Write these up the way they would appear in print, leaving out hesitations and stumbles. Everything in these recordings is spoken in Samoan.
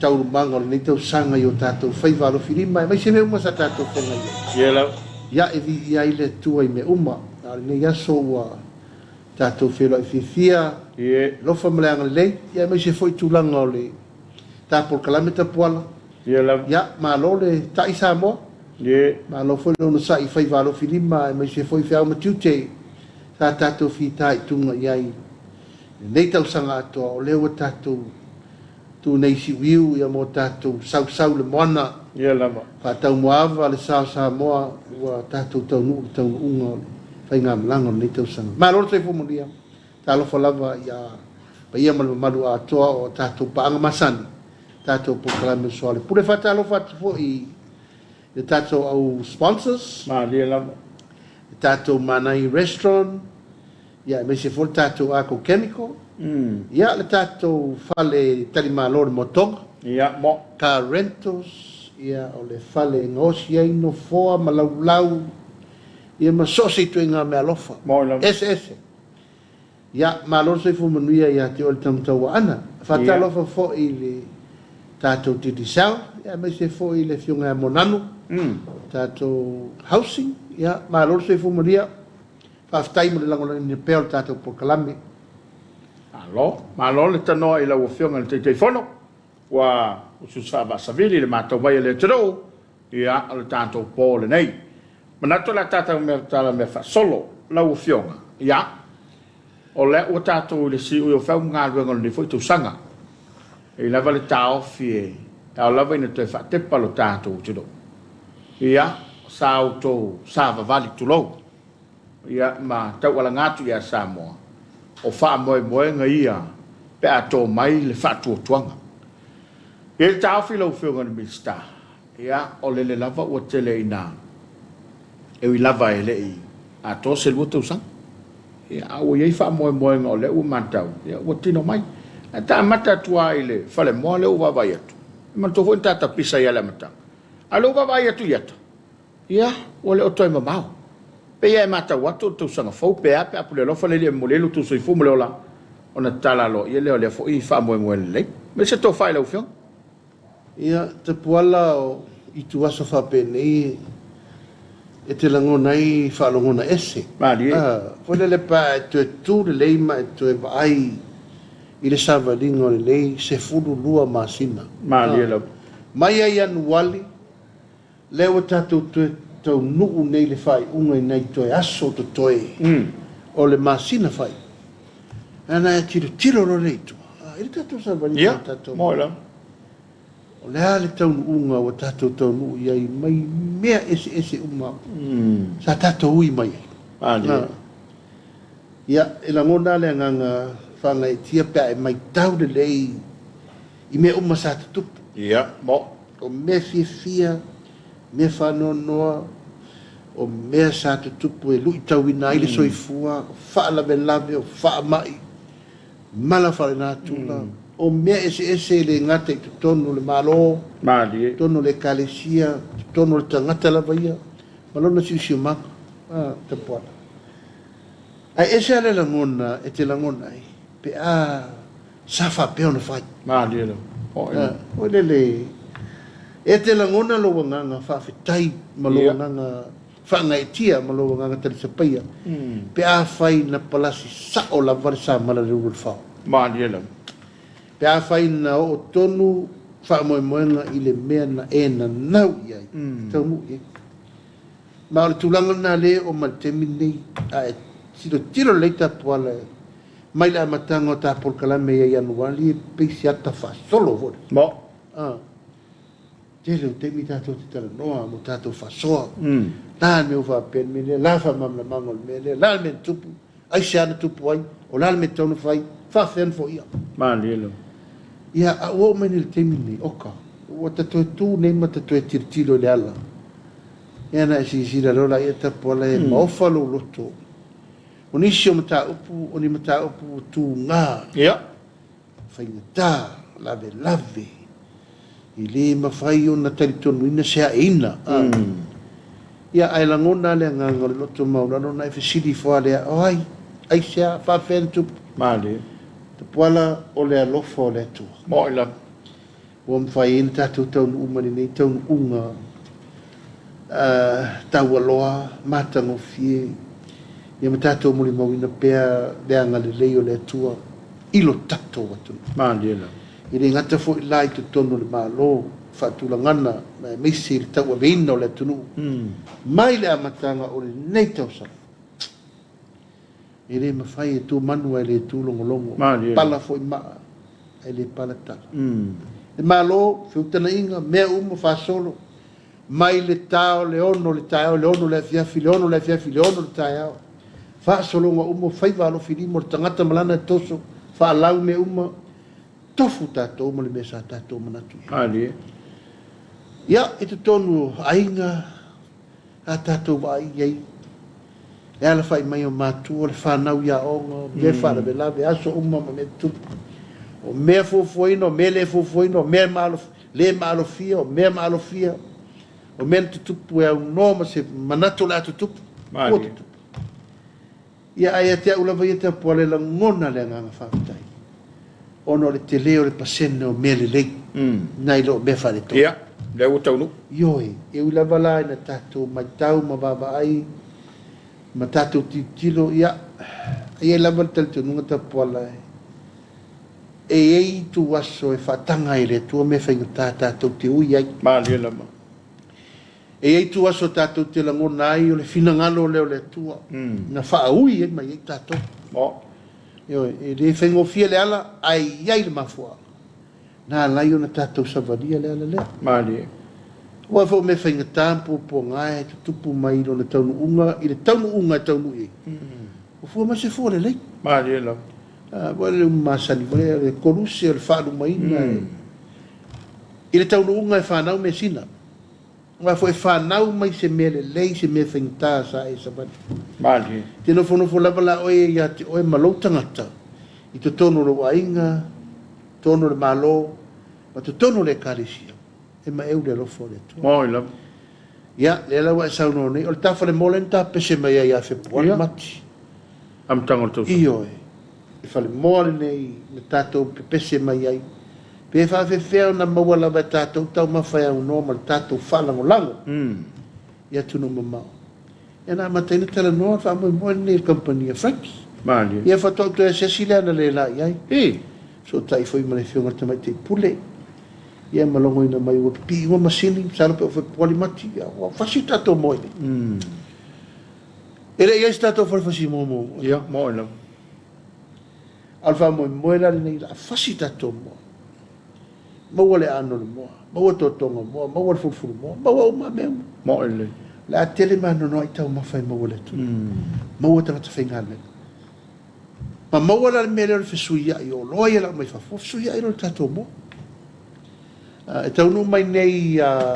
Taualumaga o lenei tausaga i o tatou faiva alofilima aemaise mea uma sa tatou feagai ai. Ia lava. Ia, e viia ai le Atua i mea uma. A o lenei aso ua tatou feiloai fiafia, alofa ma le agalelei, ia aemaise foi tulaga o le ta polokalame tapuala. Ia lava. Ia, malo le ta'i Samoa. Malo foi le onosai i faiva alofilima aemaise foi feau ma tiute sa tatou fitaituga i ai i lenei tausaga atoa, o lea ua tatou tu nei siuiu ia mo tatou sausau i le moana. Ia lava. Faataumuaava le sa o Samoa ua tatou taunuu i le taunuuga o le faigamalaga o lenei tausaga. Malo le soifua manuia. Talofa lava ia paia ma le mamalu atoa o tatou paaga masani, tatou polokalame o le Soalepule. Faatalofa atu foi i le tatou au sponsors. Malie lava. Le tatou Manai Restaurant, ia aemaise foi le tatou Arco Chemical, ia le tatou fale talimalo o le Motoga, Ia, mo. Car Rentals, ia o le fale e gaosi ai nofoa ma laulau, ia ma so o se ituaiga meaalofa Mo lava. eseese. Ia, malo le soifua manuia ia te oe le Tamatauaana. Faatalofa foi i le tatou Digicel, ia aemaise foi le Afioga ia Monanu, tatou Housing. Ia, malo le soifua manuia. Faafetai mo le lagolagoina pea o le tatou polokalame. Malo. Malo le tanoa i lau Afioga i le Taitaifono, ua usuusu faavaasavili i le matau mai a le atunuu, ia, o le tatou po lenei. Manatu o le a tatou mea tala mea faasolo lau Afioga, ia, o lea ua tatou i le siui o feau ma galuega o lenei foi tausaga. E i lava le taofi e ao lava ina toe faatepa lo tatou atunuu. Ia, sa outou savavali, tulou, ia, ma taualaga atu ia Samoa, o faamoemoega ia pe a to mai le faatuatuaga. E i ai le taofi lau Afioga i le Minisita, ia, o lele lava ua tele ina, e ui lava e le i atoa se 2 tausaga, ia, a ua i ai faamoemoega o lea ua matau, ia, ua tino mai. Ae ta amata atu lava i le falemoa lea ua vaavaai atu, e manatua foi na ta tapisa ai i le amataga, a o lea ua vaavaai atu i ata, ia, ua le o toe mamao. Pei lava e matau atu o le tausaga fou pe a pe a pule alofa le Alii e momoli ai lo outou soifua ma le ola, ona tatala aloaia lea o lea foi faamoemoe lelei. Aemaise se tofa i lau Afioga. Ia, Tapuala o ituaso faapenei e te lagona ai faalogona ese. Malie. Foi lele pe a e toe tu lelei ma e toe vaai i le savaliga o lenei 12 masina. Malie lava. Mai ia Ianuali, lea ua tatou toe taunuu nei i le faaiuga i nai toe aso totoe o le masina faaiu. Ana e tilotilo loa lea i tua, i le tatou savaliga o tatou. Moe lava. O le a le taunuuga ua tatou taunuu i ai mai mea eseese uma sa tatou ui mai ai. Ia, e lagona le agaga faagaeetia pe a e matau lelei i mea uma sa tutupu. Ia, mo. O mea fiafia, mea faanoanoa, o mea sa tutupu e luitauina ai le soifua, o faalavelave, o faamai, mala faalenatura, o mea eseese e le gata i totonu o le Malo, Malie. totonu o le Ekalesia, totonu o le tagata lava ia, ma lona siosiomaga, tapuala. Ae ese lava le lagona e te lagona ai, pe a sa faapea ona fai. Malie lava. Foi lele, e te lagona lou agaga faafetai ma lou agaga faagaeetia ma lou agaga talisapaia, pe afai na palasi sao lava le samala i le ulu o le fao. Malie lava. Pe afai na oo tonu faamoemoega i le mea na e nanau i ai, e taunuu i ai. Ma o le tulaga lena lea e oo mai i le taimi lenei, a e tilotilo lelei Tapuala mai le amataga o ta polokalame ia Ianuari e pei se ata faasolo foi. Mo. Tele o taimi tatou te talanoa mo tatou faasoa. La le mea ua faapea le mea lea, la faamalamalamaga o le mea lea, la le mea na tupu, aisea na tupu ai, o le a le mea e tatau ona fai, faafefea ona foia. Malie lava. Ia, a ua oo mai nei i le taimi lenei, oka, ua ta toe tu nei ma ta toe tilotilo i le ala. Ia na e silasila loa laia Tapuala e maofa lou loto. O nisi o mataupu, o ni mataupu ua tuga, faigata, lavelave, e le mafai ona talitonuina se aeina. Ia, ae lagona lava le agaga o le loto maualalo ona e fesili ifo lava lea, o ai? Aisea? Faafefea na tupu? Malie. Tapuala, o le alofa o le Atua. Moe lava. Ua mafai ai ona tatou taunuu mai lenei taunuuga taualoa matagofie, ia ma tatou molimauina pea le agalelei o le Atua i lo tatou atunuu. Malie lava. E le gata foi la i totonu o le Malo faatulagana ma aemaise i le tauaveina o le atunuu mai le amataga o lenei tausaga. E le mafai e tu manu ae le tu logologo, pala foi maa ae le pala tala. Le Malo, feutagaiga, mea uma faasolo, mai le ta o le 6 le taeao, le 6 le afiafi, le 6 le afiafi, le 6 le taeao, faasologa uma, faiva alofilima o le tagata ma lana toso, faalau mea uma, tofu tatou ma le mea sa tatou manatu i ai. Ia, i totonu o aiga, a tatou vaai i ai, le alafai mai o matua, le fanau i aoga, o mea faalavelave, aso uma ma mea tutupu, o mea fuafuaina, o mea le fuafuaina, o mea le maalofia, o mea maalofia, o mea na tutupu e aunoa ma se manatu o le a tutupu, ua tutupu. Ia, ae ia te au lava ia Tapuala e lagona le agaga faafetai ona o le tele o le pasene o mea lelei nai lo mea faaletonu. Ia, lea ua taunuu. Ioe, e ui lava la ina tatou matau ma vaavaai ma tatou tilotilo, ia, e i ai lava le talitonuga Tapuala e i ai ituaso e faataga ai e le Atua mea faigata tatou te ui ai. Malie lava. E i ai ituaso tatou te lagona ai o le finagalo lea o le Atua na faaui ai mai ai tatou. Ioe, e le faigofie le ala, ae i ai le mafuaaga na ala ai ona tatou savalia le ala lea. Malie. Aua foi o mea faigata ma puapuaga e tutupu mai i lona taunuuga, i le taunuuga e taunuu i ai, ua fua mai se fua lelei. Malie lava. Ua le masani foi lea, o le koluse o le faalumaina i le taunuuga e fanau measina. Aua foi e fanau mai se mea lelei, se mea faigata sa e savali. Malie. Te nofonofo lava la oe ia te oe ma lou tagata i totonu o lou aiga, totonu o le Malo, ma totonu o le Ekalesia, e maeu le alofa o le Atua. Moi lava. Ia, lea la ua e saunoa nei, o le ta falemoa lea na tapese mai ai ia Fepuari Mati. Amataga o le tausaga. Ioe. Le falemoa lenei na tatou pepese mai ai, pe faafefea ona maua lava e tatou taumafa e aunoa ma le tatou faalagolago i atunuu mamao. Ia na amata ai ona talanoa le faamoemoe lenei i le kamupani a Frankie. Malie. Ia faatoa ou toe asiasi lea analeila i ai. I. Fesootai foi ma le Afioga i le Tamaitai Pule. Ia ma logoina mai ua pipii ua masini, masalo pe ua Fepuari Mati, ia ua fasi le tatou moa i nei. E le i ai se tatou fale fasi moa muamua. Ia, moe lava. A o le faamoemoe la lenei, o le a fasi tatou moa. Maua le aano o le moa, maua totoga moa, maua le fulufulu moa, maua uma mea uma. Moe lelei. O le a tele maanoanoa i taumafa e maua i le atunuu. Maua tagata faigaluega. Ma maua la le mea lea o le fesuiai o oloa ia e lau mai fafo, fesuiai loa le tatou moa. E taunuu mai nei ia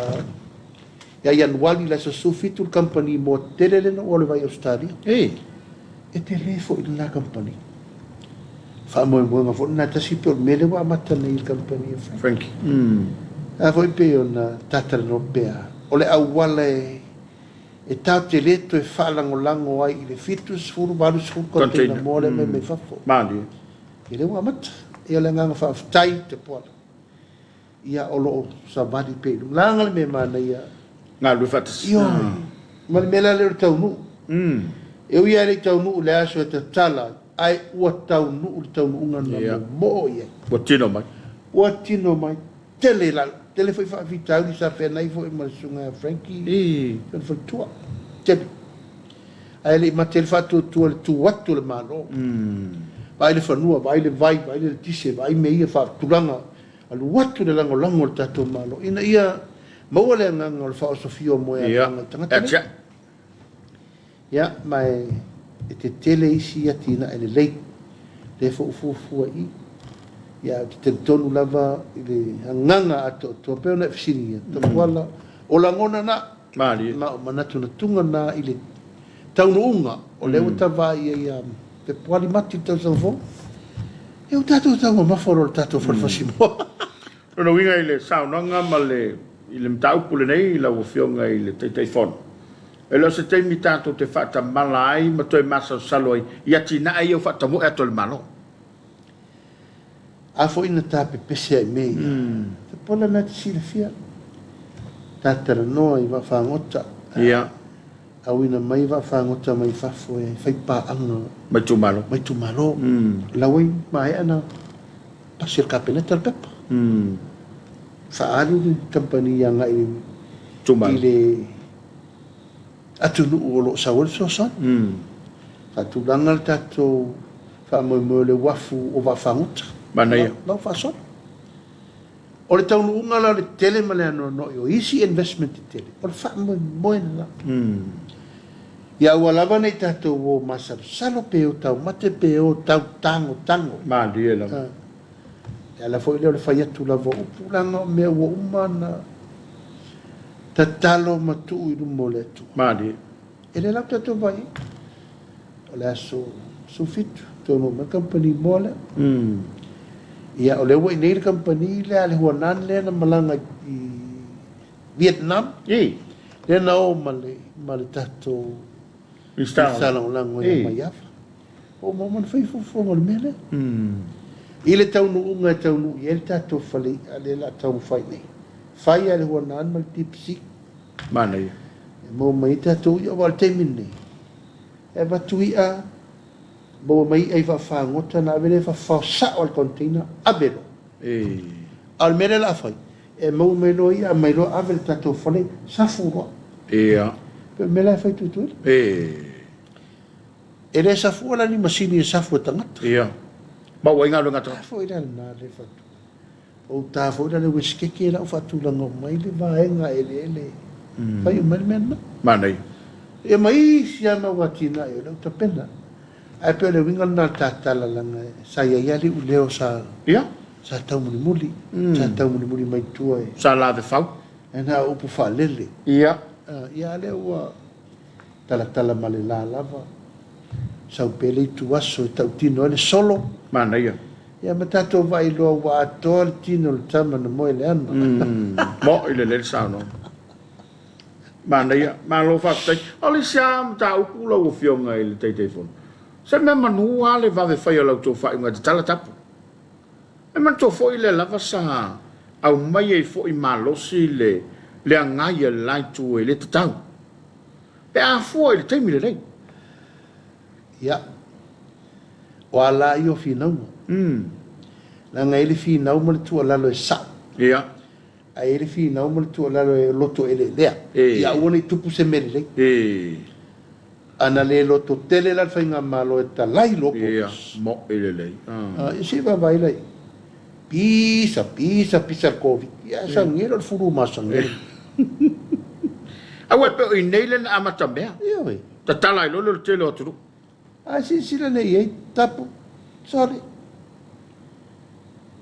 Ianuari le aso 17 le kamupani moa tele lea na ou alu e vaai i Ausetalia. E tele foi lena kamupani. Faamoemoega foi lena tasi pei o le mea lea ua amata nei i le kamupani a Frankie. A foi pei ona ta talanoa pea, o le auala e tatou te le toe faalagolago ai i le 70, 80 container moa lea e aumai mai fafo. Malie. Ia lea ua amata. Ia o le agaga faafetai Tapuala. Ia o lo o savali pea i luga. Leaga le mea manaia. Galulue faatasi. Ioe. Ma le mea la lea o le taunuu. E ui lava e le i taunuu i le aso e tatala ai, ae ua taunuu le taunuuga na momoo i ai. Ua tino mai. Ua tino mai. Tele la, tele foi faafitauli sa feanai foi ma le susuga ia Frankie. I. Le faletua. Tele. Ae le i mate ai le faatuatua i le tu atu o le Malo. Vaai le fanua, vaai le vai, vaai le eletise, vaai mea ia faatulaga Alu atu le lagolago a le tatou Malo ina ia maua le agaga o le faaosofia o moeagaga i tagata nei. Ia, ma e tetele isi atinae lelei, lea foi ua fuafua i i. Ia, ae ou te talitonu lava i le agaga atoatoa, pei ona e fesiligia, Tapuala, o lagona na, ma o manatunatuga na i le taunuuga o lea ua tavaai ai ia Fepuari Mati i le tausaga fou. Ia ua tatou taumamafa loa i le tatou fale fasimoa. Lona uiga i le saunoaga ma le i le mataupu lenei lau Afioga i le Taitaifono, e le o se taimi tatou te faatamala ai ma toe masalosalo ai i atinae ia ua faatamoe atu e le Malo. A foi na ta pepese ai i mea ia. Pola lena te silafia, ta talanoa i vaafagota. Ia. Auina mai vaafagota mai fafo e fai paaga. Ma itumalo. Ma itumalo. La ua maea na pasi e le Kapeneta le pepa. Faaalu le kamupani agai i le atunuu o lo o sau ai le fesoasoani. Faatulaga le tatou faamoemoe o le uafu o vaafagota. Manaia. La ua faasolo. O le taunuuga la o le tele ma le anoanoai o isi investment tetele, o le faamoemoe lena. Ia aua lava ne i tatou o masalosalo pe o taumate pe o tau tagotago. Malie lava. Le ala foi lea o le fai atu lava o upu leaga o mea ua uma ona tatalo ma tuu i luma o le Atua. Malie. E le lau tatou vaai ai. O le aso 17, taunuu mai le kamupani moa lea. Ia, o lea ua i inei le kamupani lea a le Huanan lea na malaga i Vietnam. Lea na o ma le, ma le tatou Minisita Lagolago ia Maiava. Ua uma ona fai fuafuaga o le mea lea. I le taunuuga e taunuu i ai le tatou fale i'a lea o le a taumafai nei. Fai lava le Huanan ma le Deep Sea. Manaia. E maua mai ai tatou i'a, aua o le taimi lenei, e avatu i'a, maua mai i'a i vaafagota ona ave lea fafao sao lava i le container, ave loa. A o le mea lea o le a fai, e maua mai loa i'a, aumai loa ave i le tatou fale, safu loa. Pei o le mea la e fai i Tutuila. E le safua la ni masini e safu e tagata. Maua ai galuega a tagata. A foi la lena le faatu. O uta foi la le uesikeke la ua faatulaga uma ai le vaega eleele fai uma ai le mea lena. Manaia. Ia ma isi lava mau atinae o lea ua tapena. Ae pei o le uiga lena o le tatala leaga sa i ai lava le iuleo sa sa taumulimuli, sa taumulimuli mai tua e. Sa lavefau. E na o upu faalele. Ia. Ia a lea ua talatala ma le la lava, sau pea le ituaso e tautino ai le solo. Manaia. Ia ma tatou vaai loa ua atoa le tino o le tama na moe i le ana. Mo'i lelei le saunoaga. Manaia. Malo faafetai. O le isi lava mataupu lau Afioga i le Taitaifono, se mea manu lava le vave fai o la outou faaiuga e tatala tapu. E manatua foi lea lava sa aumai ai foi malosi le le agai a le la itu e le tatau pe a fua i le taimi lenei. Ia, o a la ia o finauga? Leaga e i ai le finau ma le tuualalo e sao. Ia. Ae i ai le finau ma le tuualalo e loto eleelea. Ia aua ne i tupu se mea lelei. Ana le loto tele la le faigamalo e talai loa borders. Ia, mo'i lelei. Ia se i vaavaai la i ai. Pisa, pisa, pisa le Koviti. Ia ae saunia loa le fulu masagia. Aua e pei o i nei lea na amata mea. Ioe. Tatala ai loa le tele o atunuu. A silasila nei i ai, tapu, sorry.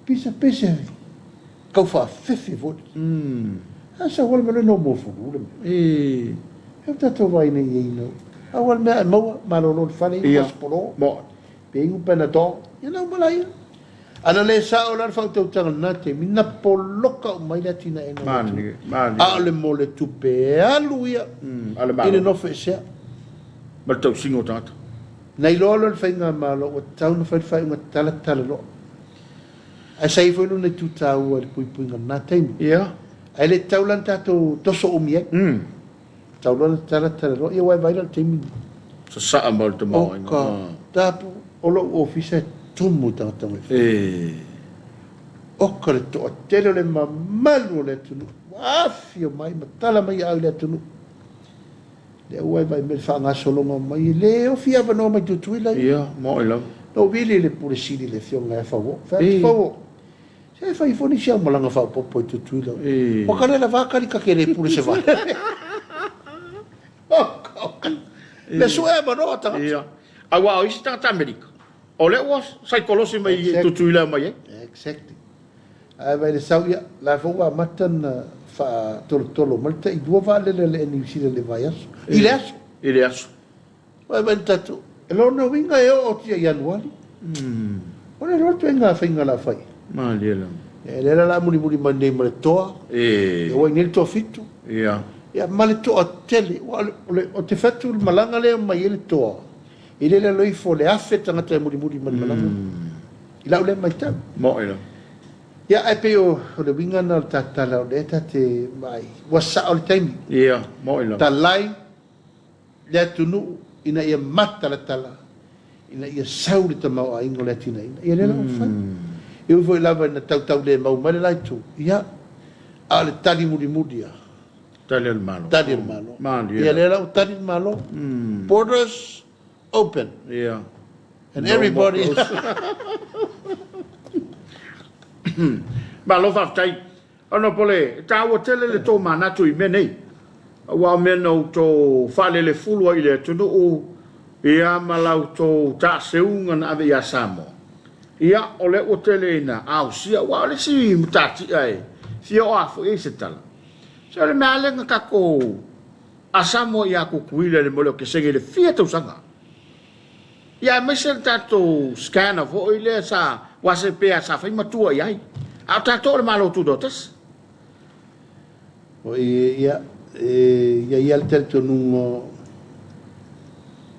Pisa pese kau faafefe foi. A sau le mea no mo fulu le mea. E. E tatou vai nei i no. A le mea e maua malolo le fale i hospolo. Mo. Pe ingu Panadol. Ia na uma laia. Ana le sao la le faautautaga lena taimi, na poloka uma ai le atinaega o le atunuu. A o le mo le tupe e alu ia i le nofoesea. Ma le tausiga o tagata. Na iloa loa e le Faigamalo ua tatau ona fai le faaiuga talatala loa. Ae sa i ai foi lona itu taua i le puipuiga i lena taimi. Ae le tatau la ona tatou toso umi ai. Tatau loa ona talatala loa, ia ua e vaai la i le taimi lenei. Sasaa mai o le tamaoaiga. O ka tapu, o lou ofisa e tumu i tagata mai fafo. Oka le toatele o le mamalu o le atunuu ua afifio mai ma tala mai aao i le atunuu. Lea ua e vaai mai i le faagasologa mai, e le ofi avanoa mai Tutuila ia. Ia, mo'i lava. Na ou vili i le Pule Sili le Afioga ia Fauo. Fai atu, Fauo, se fai ifo nisi au malaga faaopoopo i Tutuila. Ua ka le lava kali ka ke le pule se vaalele. Oka, oka. Le sue avanoa tagata. Ia. Aua o isi tagata Amerika, o lea ua saikolosi mai i Tutuila e omai ai. Exactly. Ae vaai le sau, ia, la foi ua amata ona faatolotolo mai le tai lua vaalele a le Air New Zealand i le vaiaso. I le aso. I le aso. Vaai mai le tatou, e lona uiga e oo atu ia Ianuari. O le loa le ituaiga faiga o le a fai. Malie lava. E lea la o le a mulimuli mai nei ma le toa. E ua i nei le toafitu. Ia ma le toatele. Aua o le, ou te fai atu le malaga lea e omai ai le toa, e le lalo ifo o le 1000 tagata e mulimuli mai le malaga. I lau lea matau. Mo'i lava. Ia, ae pei o le uiga lena o le ta tala o lea ta te vaai, ua sao le taimi. Ia, mo'i lava. Talai le atunuu ina ia matalatala, ina ia sau le tamaoaiga o le atinaeina. Ia lea la ua fai. E ui foi lava ina tautaulemau mai le la itu, ia, a o le tali mulimuli lava. Tali a le Malo. Tali a le Malo. Malie. Ia lea la ua tali le Malo. Borders open. Ia. And everybody. Malo faafetai. Honourable, e taua tele le tou manatu i mea nei, aua o mea na outou faalelefulu ai i le atunuu, ia ma la outou taaseuga na ave ia Samoa. Ia, o lea ua tele ina aosia, aua o le isi matatia e fia oo lava foi i ai se tala, se o le mea lava lea na tatou asamo ai ia Tutuila i le mea o le okesene i le fia tausaga. Ia aemaise le tatou scanner foi lea sa, aua se pe a sa fai matua i ai, a o tatou o le Malo Tutoatasi. O ia, e i ai lava le talitonuga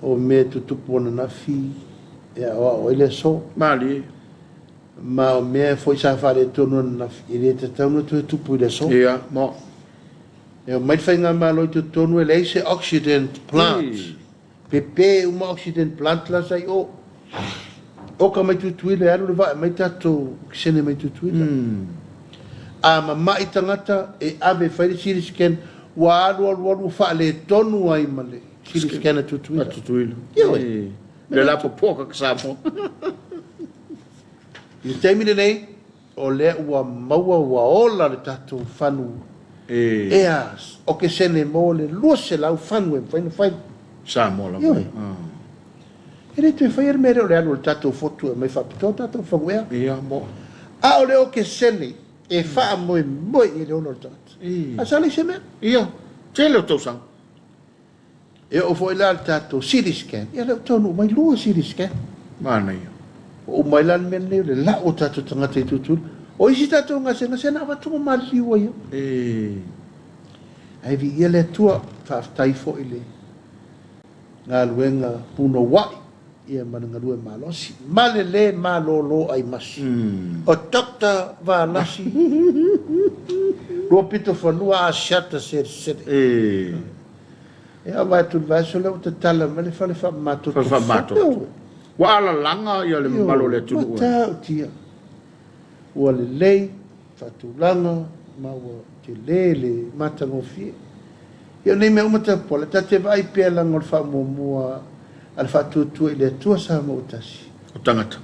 o mea e tutupu ananafi e aoao ai le aso. Malie. Ma o mea foi sa faaletonu ananafi, e le tatau ona toe tupu i le aso. Ia, mo. E omai le faigamalo i totonu e leai se oxygen plant. Pepe uma oxygen plant la sa i o. Oka mai Tutuila e alu le vaa e aumai tatou okesene mai Tutuila. A mamai tagata e ave e fai le CT scan ua alu alu alu ua faaletonu ai ma le CT scan a Tutuila. A Tutuila. Ioe. Le la popoa ka Samoa. I le taimi lenei, O lea ua maua ua ola le tatou fanu ea okesene mo le 200 fanu e mafai ona fai. Samoa lava. Ioe. E le toe faia le mea lea o le alu o le tatou fotu e aumai faapitoa tatou fanu ea. Ia, mo. A o le okesene e faamoemoe i ai le ola o le tagata. A sa leai se mea. Ia, tele o tausaga. E oo foi la i le tatou CT scan, ia lea ua taunuu mai 2 CT scan. Manaia. Ua uma ai la le mea lenei o le lau o tatou tagata i Tutuila. O isi tatou gasegase na avatu ma maliliu ai. E. Ae viia le Atua, faafetai foi i le galuega punouai ia ma le galue malosi, ma le le malolo ai masi. O Doctor Valasi, Luapitofanua Asiata Selesele. E. E ava atu i le vaiaso lea ua tatala mai le fale faamamatoto. Fale faamamatoto. Ua alalaga ia le mamalu o le atunuu. Ua matautia. Ua lelei faatulaga ma ua tele le matagofie. Ia o nei mea uma tapuala, ta te vaai pea leaga o le faamuamua a le faatuatua i le Atua Samoa ua tasi. O tagata.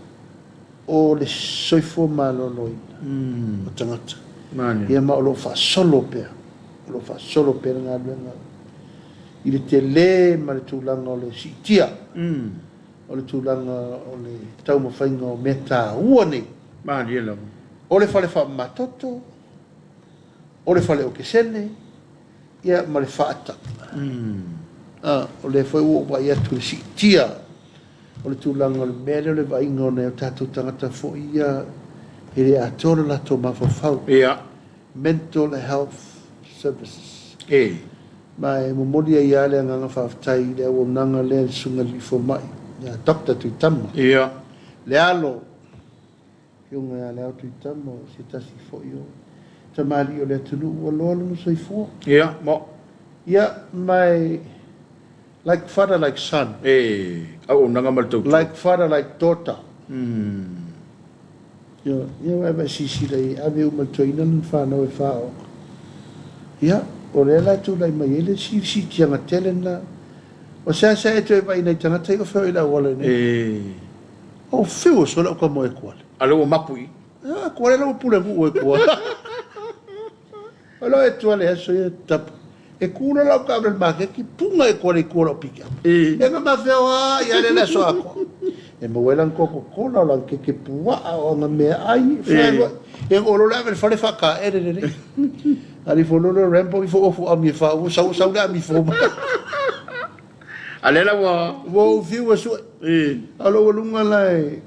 O le soifua maloloina o tagata. Ia ma o lo o faasolo pea, o lo o faasolo pea le galuega i le tele ma le tulaga o le siitia o le tulaga o le taumafaiga o mea taua nei. Malie lava. O le fale faamamatoto, o le fale okesene, ia ma le faata. O lea foi ua ou vaai atu i le siitia o le tulaga o le mea lea o le vaaiga o nai o tatou tagata foi ia e le atoa lo latou mafaufau. Ia. Mental Health Services. E. Ma e momoli ai lava le agaga faafetai i le auaunaga lea i le Susuga i le Alii Fomai, ia Doctor Tuitama. Ia. Le alo Afioga ia Leao Tuitama o se tasi foi o tamalii o le atunuu ua loa lona soifua. Ia, mo. Ia, ma e like father like son. E, auaunaga ma le tautua. Like father like daughter. Ia, ia ua eva e silasila i ai, ave uma i le toeaina lona fanau e faaoga. Ia, o lea la e tulai mai ai le siitiaga tele lena. O seasea e toe vaai i nai tagata ia o feoai i le auala i nei. E. O fiu o sola o ka moe kuale. A lea ua mapu i. A kuale la ua pule nuu e kuale. O lo e tuale aso ia tapu. E ku la lau ka le maketi punga e kuale i kua lau pick up. E nga mafea wa ia le le aso ako. E maua ai lan Coca-Cola o lan keke puaa o nga mea ai. E o lo le ave le fale whaka ere le le. Ali fo lo le Rambo i fo ofu ami e wha sau sau le ami fo ma. A lea la ua. Ua ou fiu e sue. A o lou aluga la e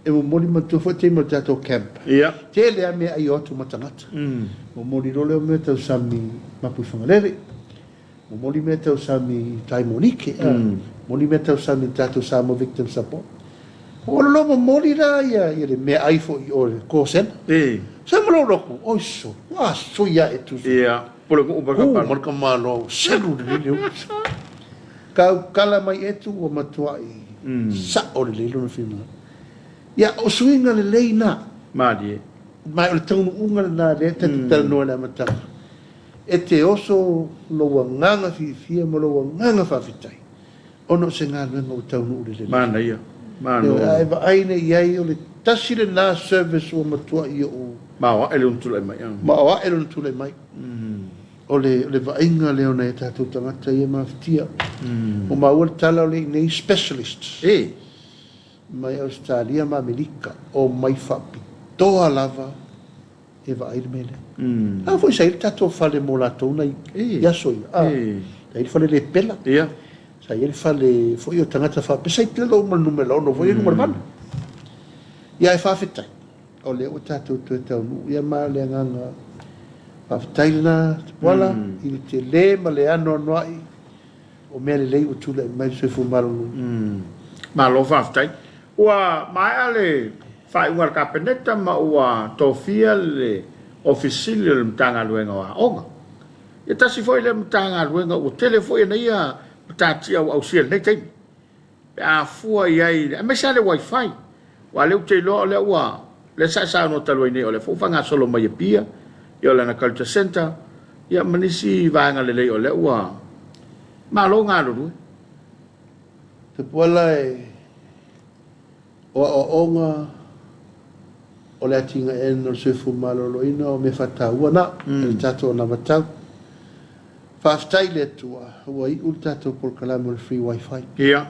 e momoli matua foi taimi o le tatou camp. Ia. Tele a mea ai o atu ma tagata. Momoli loa lea o mea tau sami Mapuifagalele. Momoli mea tau sami tai Monike. Momoli mea tau sami tatou Samoa Victim Support. Ua lolo momoli la ia ia le meaai foi i o i le call centre. E. Sa ma lou lotu, oi sole, ua sui ae tusa. Ia, pulenuu ma le Ku ma le tamaloa ua selu lelei le upu. Tautala mai Etu ua matuai sao lelei lona finagalo. Ia, o suiga lelei na. Malie. Ma o le taunuuga lena lea ta te talanoa i le amataga. E te oso lou agaga fiafia ma lou agaga faafetai ona o se galuega ua taunuu lelei. Manaia. Malo. A e vaai nei i ai, o le tasi lena service ua matuai ou. Maoae lona tulai mai. Maoae lona tulai mai. O le, o le vaaiga lea o nai a tatou tagata ia e mafatia. Ua maua le tala o le i nei specialists. E. Mai Ausetalia ma Amerika, omai faapitoa lava e vaai le mea lea. A foi sa i ai le tatou fale mo latou na i aso ia. A, sa i ai le fale lepela. Sa i ai le fale foi o tagata faapea. Sa i lalo uma le numera 6 foi i luga o le 8. Ia ae faafetai, o lea ua tatou toe taunuu. Ia ma o le agaga faafetai lena Tupuola i le tele ma le anoanoai o mea lelei ua tulai mai le soifua maloloina. Malo faafetai. Ua maea le faaiuga a le Kapeneta ma ua tofia le Ofisa Sili o le Matagaluega o Aoga. Ia tasi foi lea Matagaluega ua tele foi ana ia matatia ua ausia i lenei taimi pe a fua i ai, aemaise lava le wifi. Aua o lea ou te iloa o lea ua, lea sa e saunoa talu ai nei, o lea foi ua faagasolo mai i Apia, ia o lana Culture Centre, ia ma nisi vaega lelei o lea ua malo galulue. Tupuola e o aoaoga o le atinaeina o le soifua maloloina o mea faataua na i le tatou anavatau. Faafetai i le Atua ua iu le tatou polokalame o le free wifi. Ia.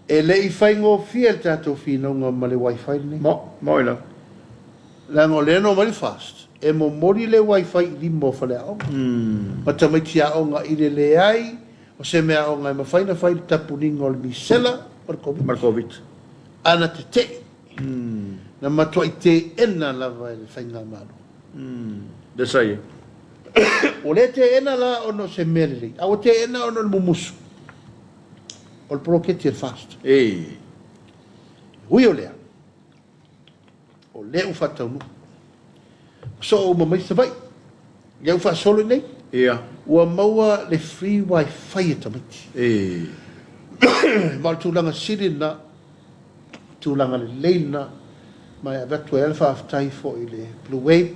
E le i faigofie le tatou finauga ma le wifi lenei. Mo, moi lava. Leaga o lea na omai le FAST e momoli le wifi i lima o faleaoga ma tamaiti aoga i le leai o se meaaoga e mafai ona fai le tapuniga o le misela ma le Koviti. Ma le Koviti. A na tete'i, na matuai teena lava e le Faigamalo. Lea sa i ai. Ua le teena la ona o se mea lelei, a ua teena ona o le mumusu o le poloketi a le FAST. E. Ui o lea, o lea ua faataunuu. Ua soo uma mai Savaii. Lea ua faasolo i inei. Ia. Ua maua le free wifi e tamaiti. E. Ma o le tulaga sili lena, tulaga lelei lena, ma e avatu ai lava le faafetai foi i le Blue Wave,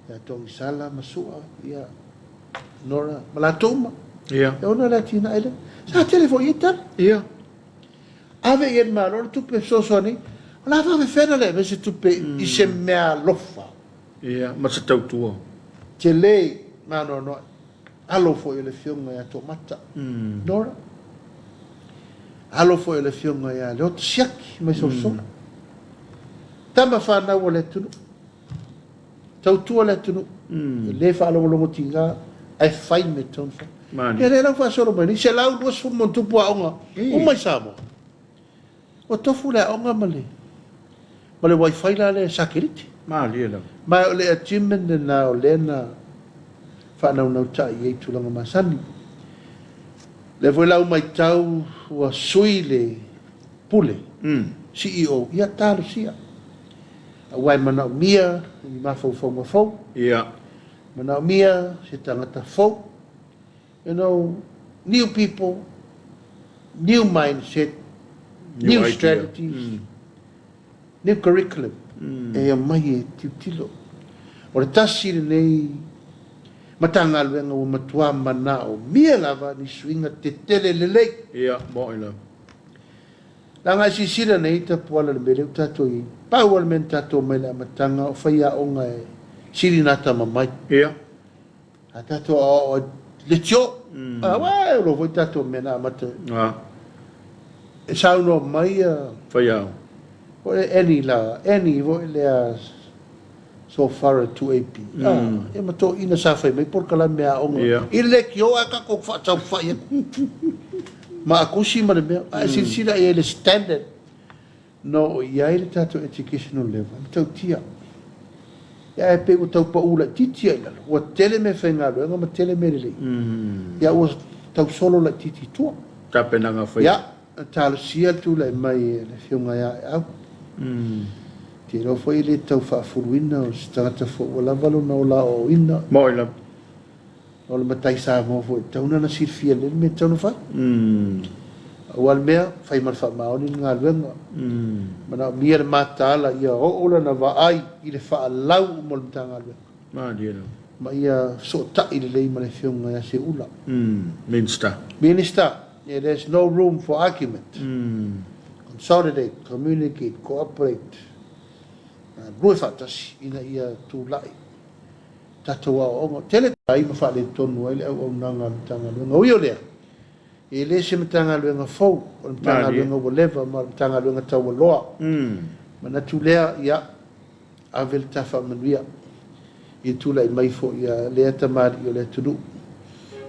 ia Togisala ma Sua, ia Nora ma latou uma. Ia. E ona le atinae lea. Sa tele foi i ai tala. Ia. Ave i ai le Malo le tupe e fesoasoani ai. O le a faafefea ona le ave se tupe i se meaalofa? Ia, ma se tautua. Tele ma anoanoai. Alo foi o le Afioga ia Toomata, Nora. Alo foi o le Afioga ia Leota Siaki mai Solasolo. Tama fanau a le atunuu. Tautua le atunuu. E le faalogologo tiga ae fai mea e tatau ona fai. Ia lea la ua faasolo mai nei, 120+ aoga uma i Samoa. Ua tofu le aoga ma le ma le wifi la lea satelite. Malie lava. Ma o le achievement lena o lea na faanaunautai i ai tulaga masani. Lea foi la ua matau ua sui le Pule, CEO, ia talosia. Aua e manaomia ni mafaufauga fou. Ia. Manaomia se tagata fou. You know, new people, new mindset, new, new strategies, new curriculum. E aumai e tilotilo. O le tasi lenei Matagaluega ua matua manaomia lava ni suiga tetele lelei. Ia, mo'i lava. Leaga e silasila nei Tapuala i le mea lea ua tatou i ai. Pau lava le mea na tatou omai i le amataga o faiaoga e sili ona atamamai. Ia. A tatou aoao ai leitio. Aua e iloa foi tatou mea na amata. A. E saunoa mai ia. Faiaoga. Foi Annie la, Annie foi lea So far a 2AP. Ia ma toeaiina sa fai mai polokalame aoga i le leitio ae tatou faataumafai atu ma akusi ma le mea. Ae silasila i ai le standard na oo i ai le tatou educational level e matautia. Ia ae pei ua tau pau laitiiti lava i lalo. Ua tele mea faigaluega ma tele mea lelei. Ia ua tau solo laitiiti i tua. Tapenaga fai. Ia. talosia le tulai mai e le Afioga ia Aeau. Ou te iloa foi e le tau faafuluina o se tagata foi ua lava lona ola aoaoina. Moni lava. O le matai Samoa foi e tatau ona silafia lelei le mea e tatau ona fai. Aua le mea, fai ma le faamaoni le galuega. Manaomia le mataala ia oo lana vaai i le faalau uma o le Matagaluega. Malie lava. Ma ia fesootai lelei ma le Afioga ia Seuula. Minister. Minister, yeah, there's no room for argument. Consolidate, communicate, cooperate. Galulue faatasi ina ia tulai tatou aoaoga. Tele ai ma faaletonu ai le auaunaga a le Matagaluega. Ui o lea, e le se Matagaluega fou, o le Matagaluega ua leva ma o le Matagaluega taualoa. Manatu lea, ia, ave le ta faamanuia i le tulai mai foi a lea tamalii o le atunuu.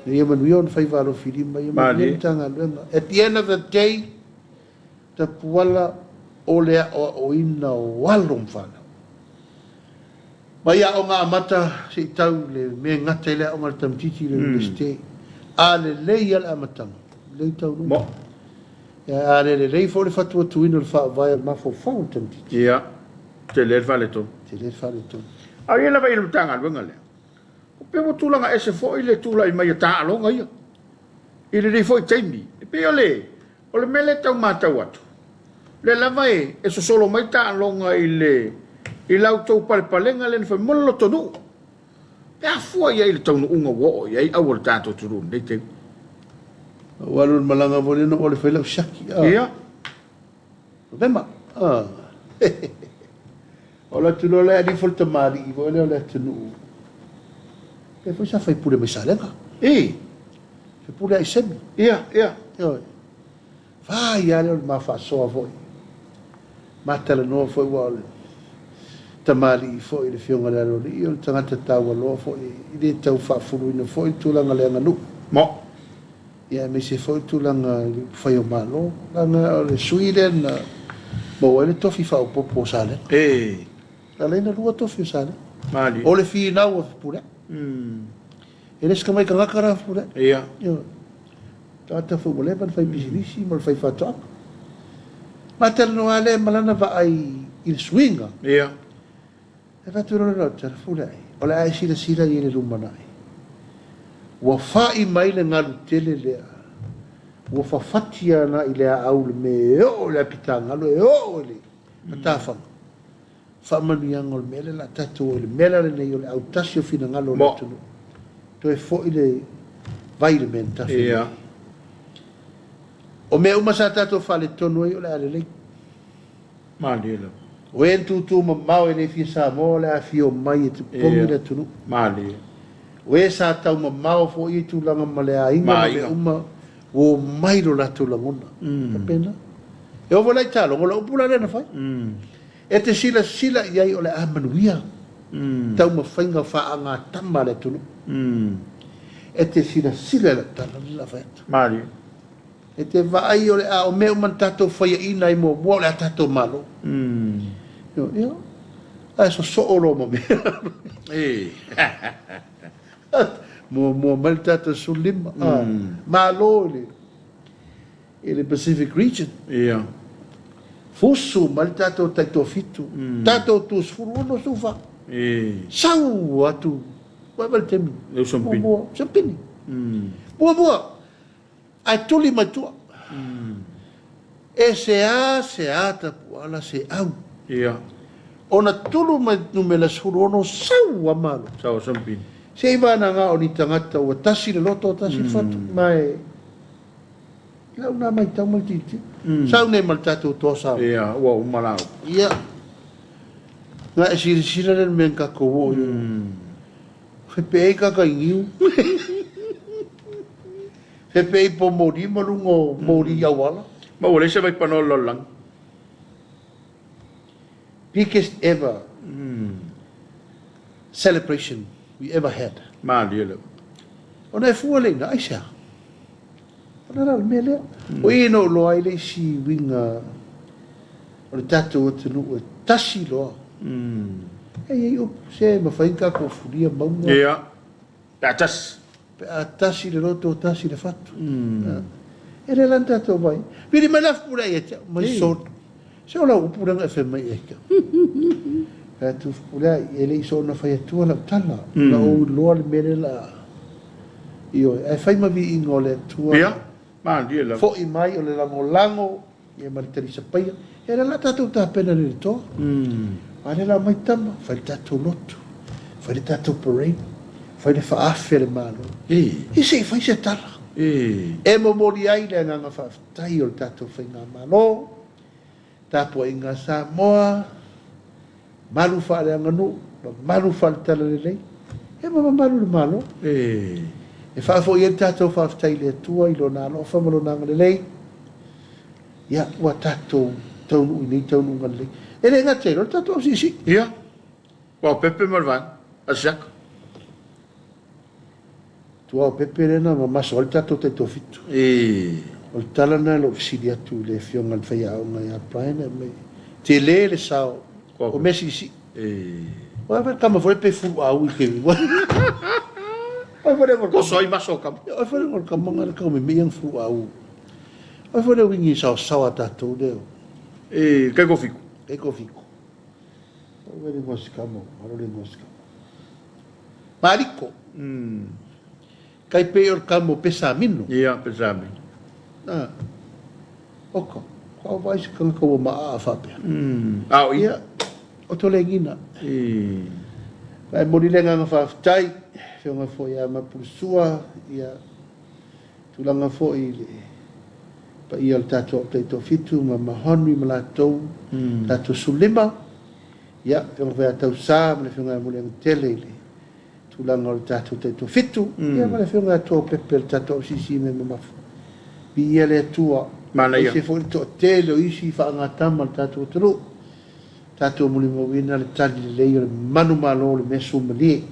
Ina ia manuia ona faiva alofilima, ia manuia le Matagaluega. At the end of the day, Tapuala o le aoaoina o alo ma fanau. Mai aoga amata se i tau le mea e gata ai le aoga a le tamaitiiti i le Iunivesite. A lelei lava le amataga, lelei taunuuga. Mo. A le lelei foi le fatuatuina o le faavae o le mafaufau o le tamaitiiti. Ia, tele le faaletonu. Tele le faaletonu. A o i ai lava i le Matagaluega lea, e pei ua tulaga ese foi le tulai mai o taaloga ia i lenei foi taimi. E pei o le O le mea lea e tau matau atu, o lea lava e sosolo mai taaloga i le i la outou palepalega lea na fai mo le lotonuu. Pe a fua i ai i le taunuuga ua oo i ai au o le tatou atunuu i lenei taimi. Ua alu i le malaga foi lea na ou alu e fai lau siaki. Ia. Novema. O le atunuu la e alii foi le tamalii foi lea o le atunuu. Lea foi sa faipule mai Salega. I. Faipule Aisemi. Ia, ia. Ioe. Fai lava lea o le ma faasoa foi. Ma talanoa foi aua o le tamalii foi le Afioga i le Aloalii o le tagata taualoa foi e le tau faafuluina foi le tulaga o le aganuu. Mo. Ia aemaise foi le tulaga i le upufai o Malo, leaga o le sui lea na maua ai le tofi faaopoopo o Salega. E. Na ala ai ona lua tofi o Salega. Malie. O le finau a Fepuleai. E le se tamai tagata la Fepuleai. Ia. Ioe. Tagata foi ua leva ona fai pisinisi ma le fai faatoaga. Ma talanoa lava lea ma lana vaai i le suiga. Ia. E avatu loa le loto, Fepuleai, o le a e silasila i ai i le lumanai. Ua fa'i mai le galu tele lea, ua fafati ana i le aau le mea e oo i le apitagalu, e oo i le matafaga. Faamanuiaga o le mea lea o le a tatou o i le mea la lenei o le autasi o finagalo o le atunuu. Toe foi le vai i le mea na tafe mai. O mea uma sa tatou faaletonu ai o le a lelei. Malie lava. O e na tūtū mamao e le fia Samoa o le a afio mai e totogi le atunuu. Malie. O e sa tau mamao foi i tulaga ma le aiga ma mea uma, ua omai lo latou lagona. Faapena. E oo foi la i taaloga, o le upu la lea na fai. E te silasila i ai o le a manuia taumafaiga faagatama a le atunuu. E te silasila i lau tala lea o le a fai atu. Malie. E te vaai o le a o mea uma na tatou faiaina ai muamua o le a tatou Malo. Ia, ae sosoo loa ma mea. Muamua mai le tatou 15. Malo i le i le Pacific Region. Ia. Fusu mai le tatou taitoafitu. Tatou tu 16, 14. Sau atu. Vaai le taimi. Le uso Muamua. Siampini. Muamua. Ae tuli mai tua. E seā seā Tapuala se au. Ia. Ona tulu mai numera 16 sau a Malo. Sau a Sampini. Se i vanaga o ni tagata ua tasi le loto tasi le fatu. Ma e i lau na maitau ma le tilotilo. Sau nei ma le tatou toa Samoa. Ia, ua uma la upu. Ia. Na e silasila lea i le mea na tatou oo i ai. Fepeai kaka i niu. Fepeai po moli ma luga o moli auala. Ma ua leai se vaipanoa o le lalolagi. Biggest ever celebration we ever had. Malie lava. Ona e fua lea i ina, aisea? Ona la o le mea lea. O i na ou iloa ai le isi uiga o le tatou atunuu e tasi loa. E i ai upu, se e mafai ona tatou fulia mauga. Ia, pe a tasi. Pe a tasi le loto, tasi le fatu. E le la na tatou vaai. Vili mai la Fepuleai ia te au, mai soli. Se o lau upu lea na e fai mai ia te au. Fai atu Fepuleai, e le i soona fai atua lau tala. Na ou iloa le mea lea la ioe. Ae fai ma viiga o le Atua. Ia, malie lava. Foi mai o le lagolago ia ma le talisapaia. Ia lea la tatou tapena i le letoa. A lea la omai tama, fai le tatou lotu, fai le tatou parade, fai le faaafe a le Malo. Ia se i fai se tala. E momoli ai le agaga faafetai o le tatou Faigamalo, tapuaiga a Samoa, malu faaleaganuu, mamalu faale-talalelei, ia ma mamalu le Malo. E faafoi ai le tatou faafetai i le Atua i Lona alofa ma Lona agalelei, ia ua tatou taunuu i nei taunuuga lelei. E le gata i lea, o le tatou ausiisii. Ia, ua opepe ma le vaega a Siaka. Tuaopepe lea na mamaso ai le tatou taitoafitu. O le tala lena i lou fesili atu i le afioga i le faiaoga ia Brian, e aumai, tele le sao o mea siisii. Ua fai le tama foi pe fuluau i ke Oi foi le Koso ai maso o kama. Oi foi le kama ngale kau me me yang fuluau. Oi foi le wingi sao sao a tatou leo. E kai ko fiku. Kai ko fiku. Oi le ngosi kama, alo le ngosi kama. Mariko. Kai pei o le kamo o Pesamino. Ia, Pesamino. A. Oka, ko au vaai se kanaka ua maʻaʻa faapea. A o ia? Ia, o Tolegina. Ma e momoli le agaga faafetai, Afioga foi ia Mapulusua, ia, tulaga foi i le paia o le tatou Au Taitoafitu ma Mahonri ma latou, tatou Sulima, ia, Afioga foi ia Tausa ma le Afioga ia Muliagatele i le tulaga o le tatou taitoafitu, ia ma le Afioga ia Tuaopepe o le tatou ausiisii mea mamafa. Viia le Atua. Manaia. Aemaise foi le toatele o isi faagatama o le tatou atunuu, tatou mulimauina le tali lelei o le manumalo o le mea suamalie,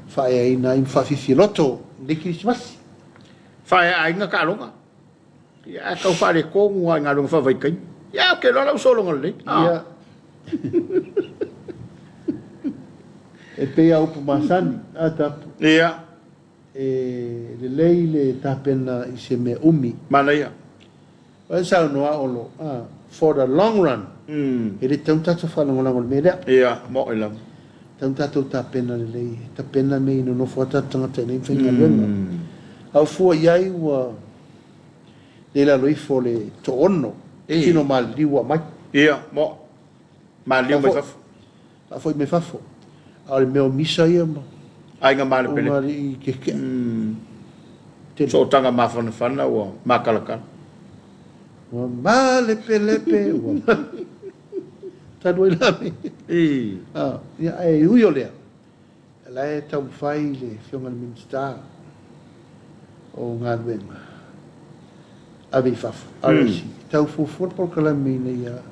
faaeaina ai ma faafiafialoto i lenei Kerisimasi. Faaeaina taaloga. Ia, ae tau faaletonu lava i galuega faavaitaimi. Ia, ou te iloa lau sologa lelei. Ia. E pei a upu masani, a Tapu. Ia. E lelei le tapena i se mea umi. Manaia. O le saunoa Olo, a, for the long run, e le tatau ona tatou faalagolago i le mea lea. Ia, moʻi lava. E tatau ona tatou tapena lelei, tapena mea i nonofo ai tatou tagata i nei faigaluega. A o fua i ai ua le i lalo ifo o le toaono tino maliliu ua aumai. Ia, moʻo. Maliliu mai fafo. Faafoi mai fafo. A o le mea o misa ia ma. Aiga malepelepe. O alii keke'a. Tele. Sootaga mafanafana ua makalakala. Ua malepelepe ua talu ai la me. Ia, ae ui o lea, la e taumafai le Afioga i le Minisita o Galuega ave i fafo, RSE, tau fuafua le polokalame ina ia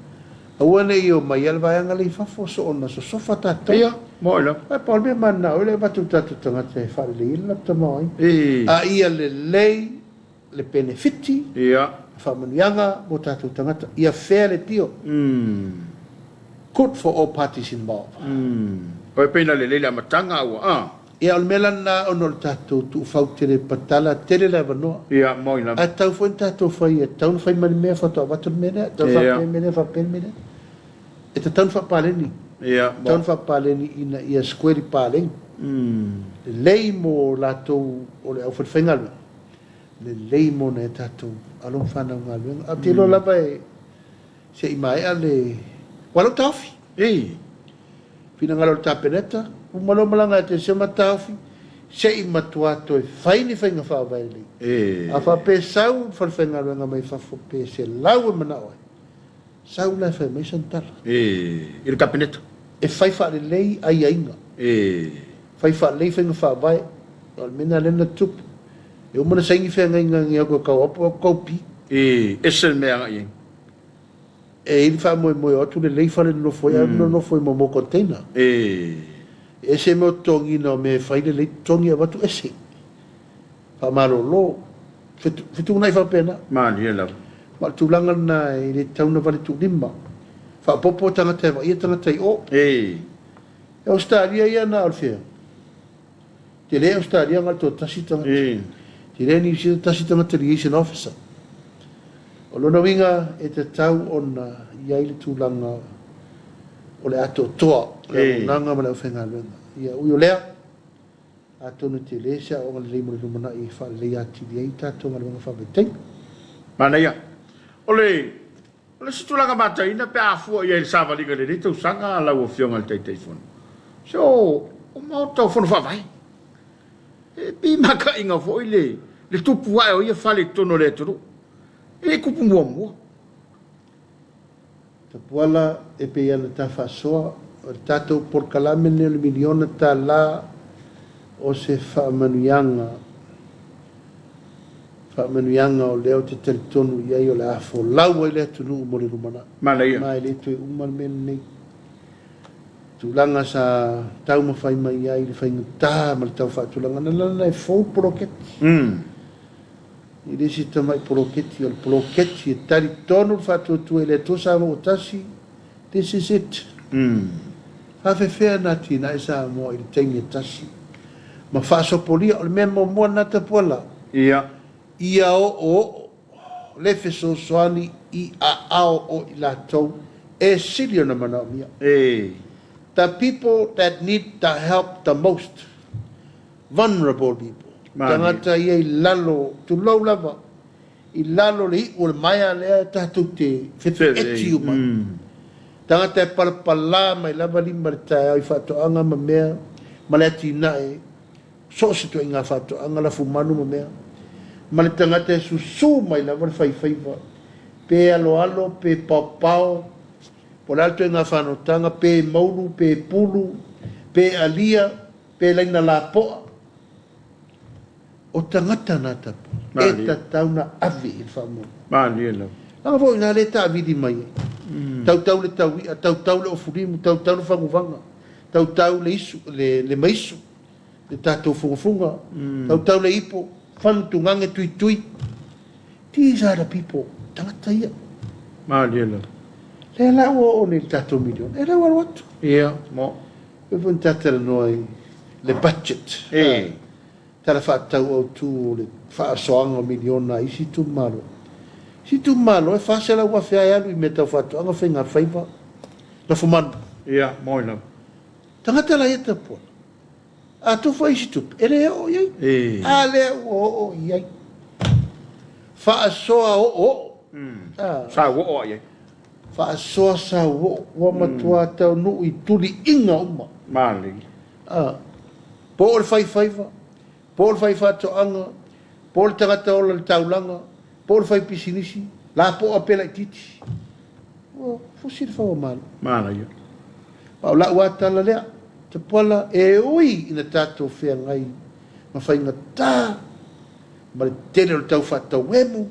aua ne i omai a le vaega lea i fafo soona sosofa tatou. Ia, moe lava. Ae pau le mea mananao ai le avatu i tatou tagata e faalelei ai le latou tamaoaiga. A ia lelei le penefiti, Ia. faamanuiaga mo tatou tagata. Ia fair le deal. Good for all parties involved. Oi pei na lelei le amataga a ua a. Ia o le mea la lena ona o le tatou tuufau tele patala tele le avanoa. Ia moi lava. Ae tatau foi ona tatou fai e tatau ona fai ma le mea faatoa avatu le mea lea, tatau ona faapea le mea lea faapea le mea lea. E tatau ona faapaleni. Ia. Tatau ona faapaleni ina ia square paleni. Lelei mo latou o le aufalefaigaluega. Lelei mo nai a tatou alo ma fanau galuega. Ae ou te iloa lava e se i maea le... Ua lau taofi. Ei. Finagalo o le Kapeneta, uma loa malaga ia Tesema taofi, se i matua toe fai ni faiga faavae lelei. Ei. A faapea sau le falefaigaluega mai fafo pe 100 e manao ai, sau la e fai mai sana tala. Ei. I le Kapeneta. E fai faalelei aiaiga. Ei. Fai faalelei faiga faavae. O le mea lena lea na tupu. E uma ona saini feagaiga i aku e kau apu aku kau pi. E ese le mea agai ai. E i ai le faamoemoe o atu lelei fale nonofo ai, ae nonofo i momo container. E. Ese mea o totogiina o mea e fai lelei totogi avatu ese. Faamalolo. Fetuunai faapena. Malie lava. Ma o le tulaga lena e le tatau ona vale tuulima. Faaopoopo tagata e vaaia tagata i o. E. E Ausetalia ia na o le fea? Tele Ausetalia na o le toatasi tagata. Tele Niu Sila tasi tagata liaison officer. O lona uiga e tatau ona i ai le tulaga o le atoatoa o le auaunaga ma le aufaigaluega. Ia ui o lea, atonu e tele se aoaoga lelei mo le lumanai e faaleleia atili ai tatou galuega faavaitaimi. Manaia. O le o le isi tulaga mataina pe a fua i ai i le savaliga i lenei tausaga lau Afioga i le Taitaifono, se o o Maota o Fono Faavae. E pei makaina foi le le tupu ae o ia fale i totonu o le atunuu. E le i tupu muamua. Tapuala e pei ana ta faasoa, o le tatou polokalame lenei o le miliona tala o se faamanuiaga, faamanuiaga o lea ou te talitonu i ai o le a folau ai le atunuu mo le lumanai. Manaia. Ma e le toe uma le mea lenei. Tulaga sa taumafai mai ai le faigata ma le tau faatulaga, na lana e fou le poloketi. E le se tamai poloketi, o le poloketi e tali tonu le faatuatua i le Atua Samoa ua tasi, this is it. Faafefea na atinae Samoa i le taimi e tasi ma faasopolia, o le mea muamua lena Tapuala, ia oooo le fesoasoani i aao o i latou e sili ona manaomia. The people that need the help the most. Vulnerable people, tagata ia i lalo, tulou lava, i lalo o le iu o le maea lea tatou te fepeeti uma ai. Tagata e palapala mai lava lima i le taeao i faatoaga ma mea ma le atinae, so o se ituaiga faatoaga, lafumanu ma mea, ma le tagata e susu mai lava le faifaiva, pe aloalo pe paopao, po o le a le ituaiga fanotaga, pe maulu pe pulu, pe alia, Pe laina lapoa o tagata na tapu e tatau na ave i le faamoemoe. Malie lava. Leaga foi ina lea e taavili mai ai. Tautau le taui'a, tautau le ofulimu, tautau le faguvaga, tautau le isu, le, le maisu, le tatou fugafuga, tautau le ipo, fanutugaga tuitui. These are the people, tagata ia. Malie lava. Lea la ua oo nei i le tatou miliona, e le ua alu atu. Ia, mo. Pei foi ona ta talanoa i le budget, Tala Faatatau Autu o le faasoaga o miliona a isi itumalo. Isi itumalo e $400,000 lava e alu i mea tau faatoaga, faigafaiva, lafumanu. Ia, moi lava. Tagata la ia tapuala. A tofa isi tupe, e le oo i ai. A lea ua oo i ai. Faasoa oooo. Sa ua oo i ai. Faasoa sauoo, ua matua taunuu i tuliiga uma. Malie. A, po o le faifaiva, po o le faifaatoaga, po o le tagata ola i le taulaga, po o le faipisinisi, lapoa pe laitiiti. Ua fusi le fau a Malo. Manaia. Ma o lau lava tala lea, Tapuala, e ui ina tatou feagai ma faigata ma le tele o le tau faatauemu,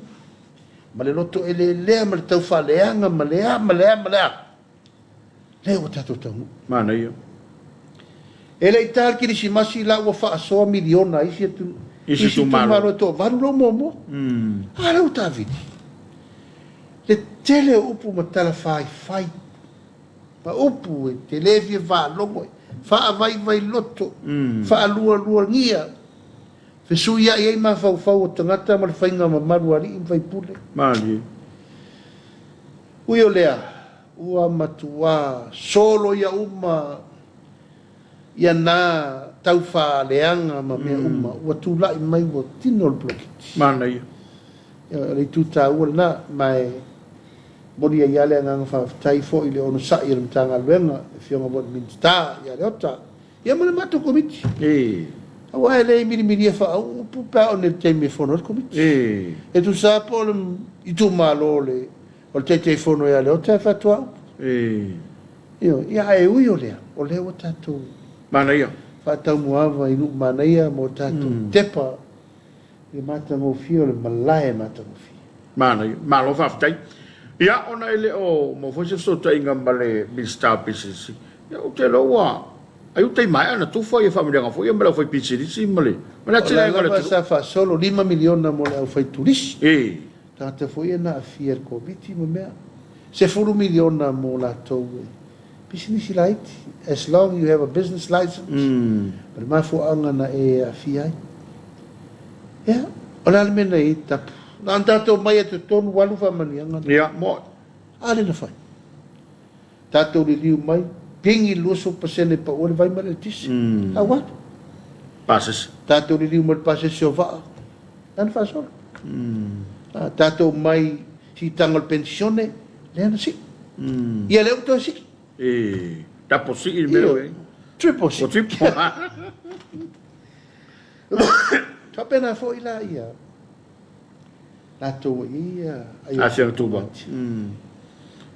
ma le loto eleelea ma le tau faaleaga ma le a ma le a ma le a, lea ua tatou taunuu. Manaia. E le i ta le Kerisimasi la ua faasoa miliona a isi atunuu, isi itumalo e toavalu lou muamua. A lea ua taavili. Le tele o upu ma tala faifai, ma upu e te le fia faalogo ai, faavaivai loto, faalualuagia, Fesuiai ai mafaufau o tagata ma le faiga mamalu a alii ma faipule. Malie. Ui o lea, ua matuā soloia uma ia na taufaaleaga ma mea uma ua tulai mai ua tino le poloketi. Manaia. Ioe, o le itu taua lena, ma e momoli ai lava le agaga faafetai foi i le onosai a le Matagaluega, le Afioga foi i le Minisita ia Leota, Ia ma le matou Komiti. Aua e le milimilia faaupu pe a oo nei i le taimi e fono ai le Komiti. E tusa lava po o le itumalo o le Taitaifono ia Leota e faatoa upu. Ioe. Ia ae ui o lea, o lea ua tatou Manaia. faataumuaava i nuu manaia mo tatou tepa i le matagofie o le malae matagofie. Manaia. Malo faafetai. Ia, ona e le o maua foi se fesootaiga ma le Minisita o Pisinisi, ia ou te iloa ua ai ua tai maea ona tufa ia faamanuiaga foi ia ma le aufaipisinisi ma le ma le O la atinaega o le lava atunuu. sa faasolo $5 miliona mo le aufaitulisi. Tagata foi ia na aafia i le Koviti ma mea. $10 miliona mo latou e pisinisi laiti, as long you have a business license, ma le mafuaaga na e aafia ai. Ia, o le a le mea na i ai tapu? Na ona tatou omai e totonu alu faamanuiaga nei. Ia, moe. A lea na fai. Tatou liliu mai, pigi le 20% e pau ai le vai ma le eletise. A ua alu. Pasese. Tatou liliu mai le pasese o vaa, lea na faasolo. A, tatou omai siitaga o le penisione, lea na sii. Ia lea ua toe sii. E double sii le mea lea ua i ai. Triple sii. Ua triple. Faapena foi la ia latou ua i ai ia Aafiaga tumau.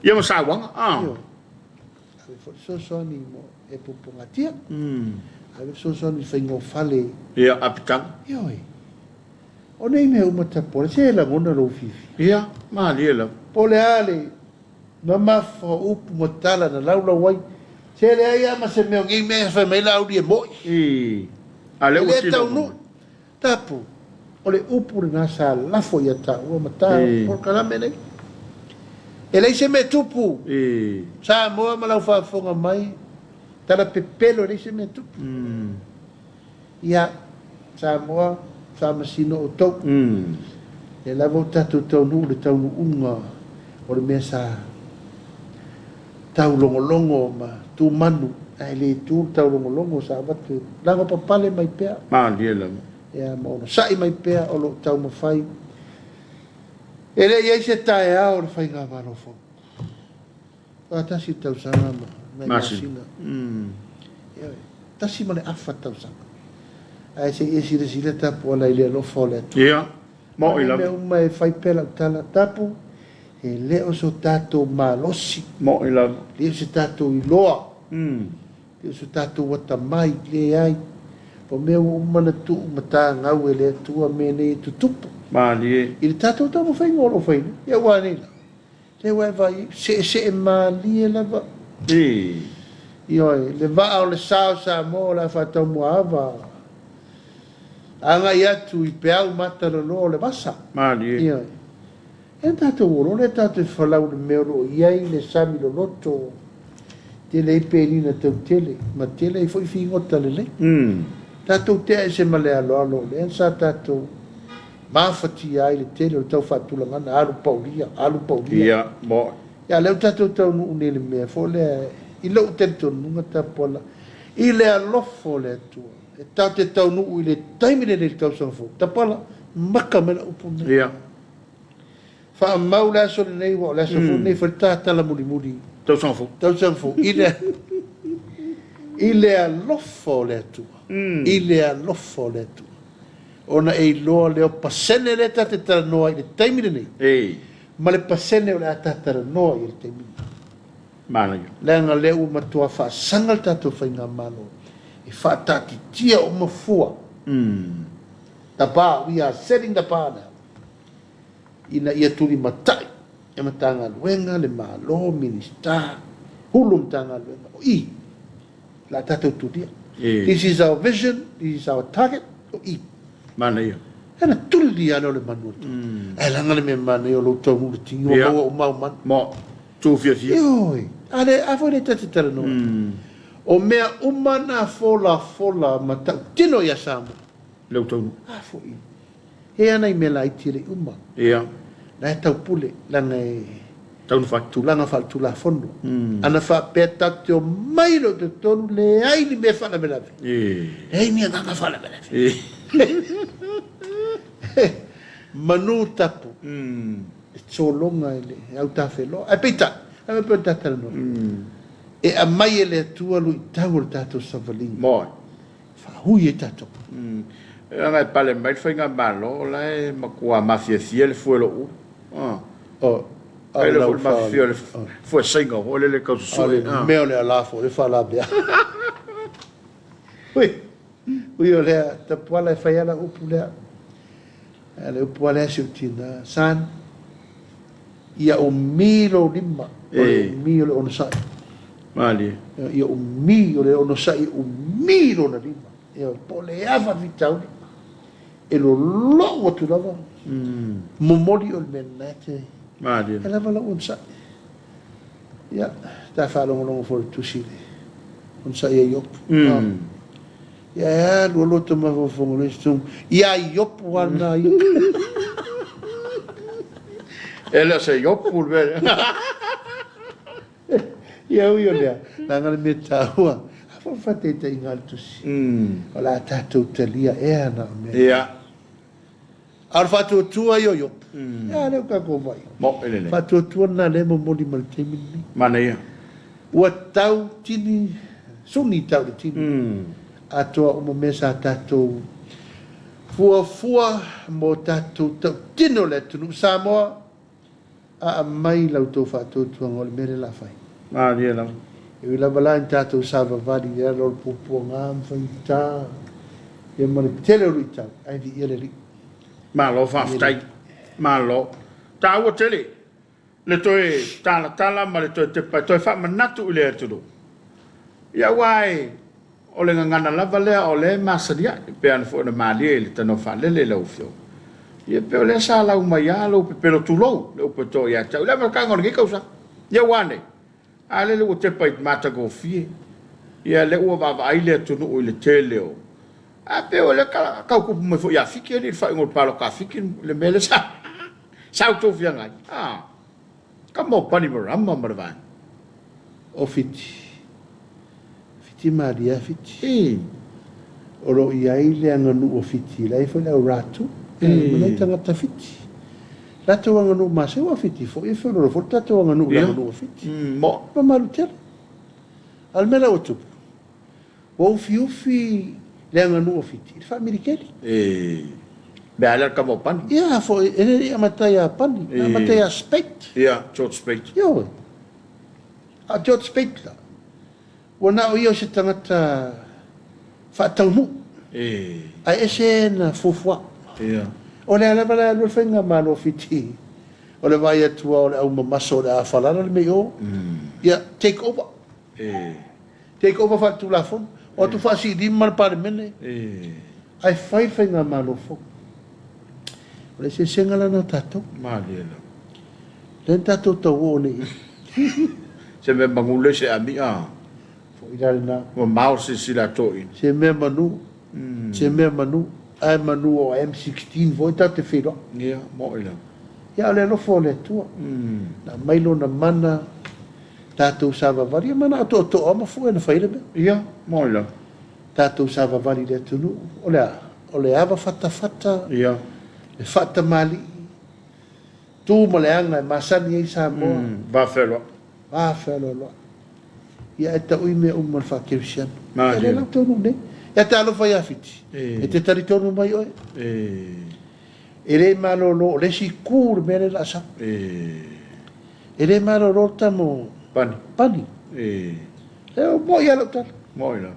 Ia ma sauaga. Ioe. Ave foi le fesoasoani mo e puapuagatia. Ave fesoasoani i le faiga o fale. Ia, apitaga. Ioe. O nei mea uma tapuala, se e lagona lou fiafia. Ia, malie lava. Po o le a le mamafa o upu ma tala na laulau ai, se leai lava ma se mea o nei mea e fai mai Laauli e mo'i. I, a lea E ua le tino taunuu. Tapu, o le upu lena sa lafo ia taua ma ta polokalame nei. E leai se mea tupu. Samoa ma lau faafofoga mai, tala pepelo e leai se mea tupu. Ia, Samoa, faamasino outou. Lea lava ua tatou taunuu i le taunuuga o le mea sa taulogologo ma tumanu, ae le tu le taulogologo sa avatu e lagopapale mai pea. Malie lava. Ia, ma onosai mai pea o lo o taumafai. E le i i ai se taeao o le Faigamalo fou. Faatasi le tausaga ma nai masina. Ioe. Tasi ma le afa tausaga. Ae se i e silasila Tapuala i le alofa o le Atua. Ia, mo'i lava. Mea uma e fai pea lau tala, Tapu, e le o so tatou malosi. Mo'i lava. E le o se tatou iloa. E le o so tatou atamai, leai. O mea ua uma ona tuu matagau e le Atua mea nei e tutupu. Malie. I le tatou taumafaiga o lo o fai nei. Ia ua nei la. Lea ua e vaai, seesee malie lava. Ioe, le vaa o le sa o Samoa o le a faataumuaava agai atu i peau matalaloa o le vasa. Malie. Ioe. E tatou olo lea tatou te falau i le mea o lo o i ai le sami loloto, tele ai penina tautele ma tele ai foi figota lelei. Tatou tea ese ma le aloalo o lea sa tatou Mafatia ai le tele o le tau faatulagana, alu paulia, alu paulia. Ia, moe. Ia, lea ua tatou taunuu nei i le mea foi lea, i lou talitonuga Tapuala, i le alofa o le Atua, e tatou te taunuu i le taimi lenei i le tausaga fou. Tapuala, maka mai lau upu lenei. Ia. Faamau le aso lenei, aua o le aso foi lenei e fai le ta tala mulimuli. Tausaga fou. Tausaga fou. I le, i le alofa o le Atua. I le alofa o le Atua. Ona e iloa lea o pasene lea ta te talanoa ai i le taimi lenei. Ei. Ma le pasene o le a ta talanoa ai i le taimi lenei. Manaia. Leaga lea ua matua faasaga le tatou faigamalo e faataatitia uma fua. The bar, we are setting the bar now. Ina ia tulimatai e Matagaluega, le Malo, Minisita, Hulu Matagaluega, o i la tatou tulia. This is our vision, this is our target, o i. Manaia. E na tuli lia lea o le manu o le tau. Ae leaga le mea manaia o lou taunuu i le tini ua maua uma au manu. Mo, tu fiafia. Ioe, a le, a foi le ta te talanoa. O mea uma na folafola ma tautino ia Samoa. Leu taunuu. A foi. He ana i mea laiti e le i uma. Ia. La e taupule, leaga e. Taunafai. Tulaga faaletulafono. Ana faapea tatou te omai loa i totonu, leai ni mea faalavelave. Leai ni agaga faalavelave. Manu tapu. E sologa i le autafeloa. Ae peitai, a mea pei ona ta talanoa, e aumai e le Atua luitau o le tatou savaliga. Moe. Faahui ai tatou. Leaga e pale mai le faigamalo o la e matua mafiafia le fue o lou ulu. Oh, Ai le foi mafiafia o le fue saina foi lele tau susue. O le mea o le ala foi le faalavea. Ui, ui o lea, Tapuala e fai ala upu lea. A le upu lea si o tina, Son, ia umi lou lima, o le umi o le onosai. Malie. Ia umi o le onosai, umi lona lima. Ia, po o le a faafitauli, e lolou atu lava, momoli o le mea lena e te... Malie. E lava lau onosai. Ia, ta faalogologo foi i le tusi i le onosai a Iopu. Ia e alu alu atu mafaufauga o le isi ia Iopu lava lena ia. E le o se iopu le mea lea. Ia ui o lea, leaga le mea taua, a foi le faataitaiga a le Tusi, o le a tatou talia ea na o mea. Ia. A o le faatuatua ia o Iopu, a lea ua tatou vaai. Moʻi lelei. Faatuatua lena lea e momoli mai le taimi lenei. Manaia. Ua tau tini, suni tau le tini. Atoa uma mea sa tatou fuafua mo tatou tautino o le atunuu Samoa, a aumai la outou faatuatuaga o le mea lea o le a fai. Malie lava. E ui lava la ina tatou savavali i ala o le puapuaga ma faigata ia ma le tele o luitau, ae viia le Alii. Malo faafetai. Malo. Taua tele le toe talatala ma le toe tepa e toe faamanatu i le atunuu. Ia aua e o le gagana lava lea o lea e masani ai, e pei ona foi ona malie i le tanoa faalele lau Afioga. Ia pei o lea sa lau mai lava lou pepelo tulou, le upu e toa ia te au i le amataga o lenei tausaga. Ia ua a nei? A lele ua tepa i matagofie, ia lea ua vaavaai le atunuu i le tele o A pei o lea tau tupu mai foi ia Fiti alii i le faaiuga o le palota a Fiti le mea lea sa sa outou feagai. A kama o Banimarama ma le vaega. O Fiti. Fiti malie a Fiti. I. O lo o i ai le aganuu o Fiti, la e i ai foi le au Ratu, ma nai tagata Fiti. Latou aganuu masani, aua o Fiti foi e feoloolo foi le tatou aganuu i le aganuu a Fiti. Mamalu tele. A o le mea la ua tupu, Ua ufiufi le aganuu o Fiti i le faamilikeli. E mea lea le tama o Pani. Ia foi, e le i amata ia Pani, na amata ia Speight. Ia, George Speight. Ioe. A o George Speight la, ua na o ia o se tagata faataunuu. E. Ae ese na fuafuaga. Ia. O lea lava la e alu ai le faigamalo a Fiti, o le vaai atu lava o le aumamaso o le a falala le mea i o. Ia, take over. E. Take over faaletulafono, o atu faasiilima le Palemene ae fai le faigamalo fou. O le eseesega la lena o tatou. Malie lava. Lea na tatou tauoo nei i ai. Se mea manu le se ami'a. Foi la lena. Mamao le silasila a toeaiina. Se mea manu, se mea manu, ae manu o M16 foi tatou te feiloai. Ia, mo'i lava. Ia, a o le alofa o le Atua. Na aumai Lona mana. Tatou savavali, ia manao tootoo lava ma fue na fai ai le mea. Ia, moe lava. Tatou savavali i le atunuu, o le a? O le ava fatafata, Ia. le faatamalii, tu ma le aga e masani ai Samoa. Va fealoai. Va fealoaloai. Ia ae taui mea uma le faakerisiano. Malie. Ia lea la ua taunuu nei. Ia talofa ia Fiti. E. E te talitonu mai oe. E. E le malolo, o le isi ku le mea lea o le a sau. E. E le malolo le tama o Pani. Pani. E. E o mo'i lava lau tala. Mo'i lava.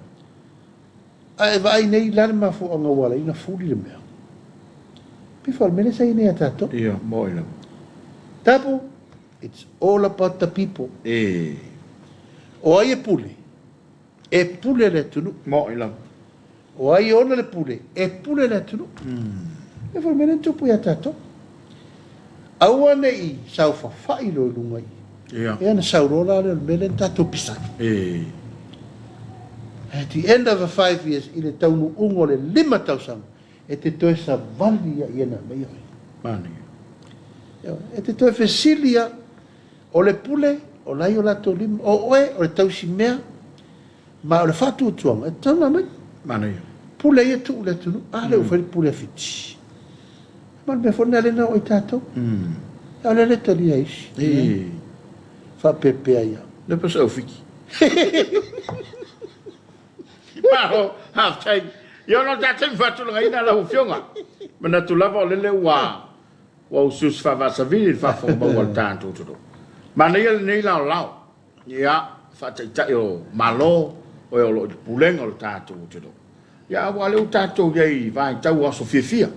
A e vaai nei la le mafuaaga ua ala ai ona fuli le mea. Pei foi o le mea lea sa i ai nei ia tatou. Ia, mo'i lava. Tapu, it's all about the people. E. O ai e pule? E pule le atunuu. Mo'i lava. O ai e ona le pule? E pule le atunuu. E foi le mea lea na tupu ia tatou. Aua ne i saofafai loa i luga i. Ia. Ia ona sau loa la lea o le mea lea na tatou pisa ai. E. At the end of the 5 years, i le taunuuga o le 5 tausaga, e te toe savali ia i ena mea oe. Manaia. E te toe fesili ia, o le pule, o la i o latou lima, o oe, o le tausi mea, ma o le faatuatuaga, e tatau ona aumai. Manaia. Pule ia tuu i le atunuu, a lea ua fai le pule a Fiti. Ma le mea foi lena lea na oo i tatou. A o lea le talia e isi. E. Faapeapea ia. Le pa se au Fiti. Malo, faafetai. Ia ona o le tatou faatulagaina lau Afioga. Manatu lava o lele ua ua usiusi faavaasavili le faafofoga maua a le tatou atunuu. Manaia lenei laolao, ia, faataitai o Malo, o e o lo o i le pulega o le tatou atunuu. Ia, aua o lea ua tatou i ai i vaitau o aso fiafia.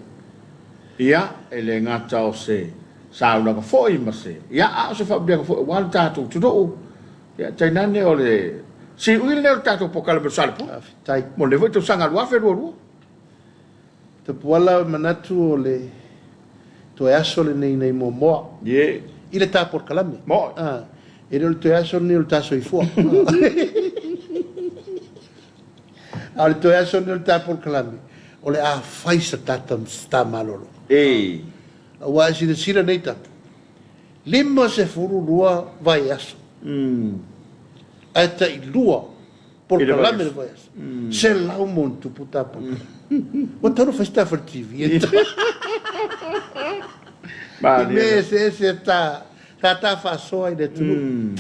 Ia, e le gata o se saunoaga foi ma se, ia, a o se faamanuiaga foi aua le tatou atunuu. Ia, tainane o le siui lenei o le tatou polokalame o le Salepu. Faafetai. Mo lenei foi tausaga 2022. Tapuala, manatu o le toe aso lenei nai Moamoa. Ie. I le ta polokalame. Moe. Ah, e le o le toe aso lenei o le ta soifua. A o le toe aso lenei o le ta polokalame, o le a fai sa ta malolo. E. Aua e silasila nei tatou, 52 vaiaso ae tailua polokalame i le vaiaso, 100+ ta polokalame. Ua tatau ona fai se ta fale TV e I mea eseese ta sa ta faasoa i le atunuu.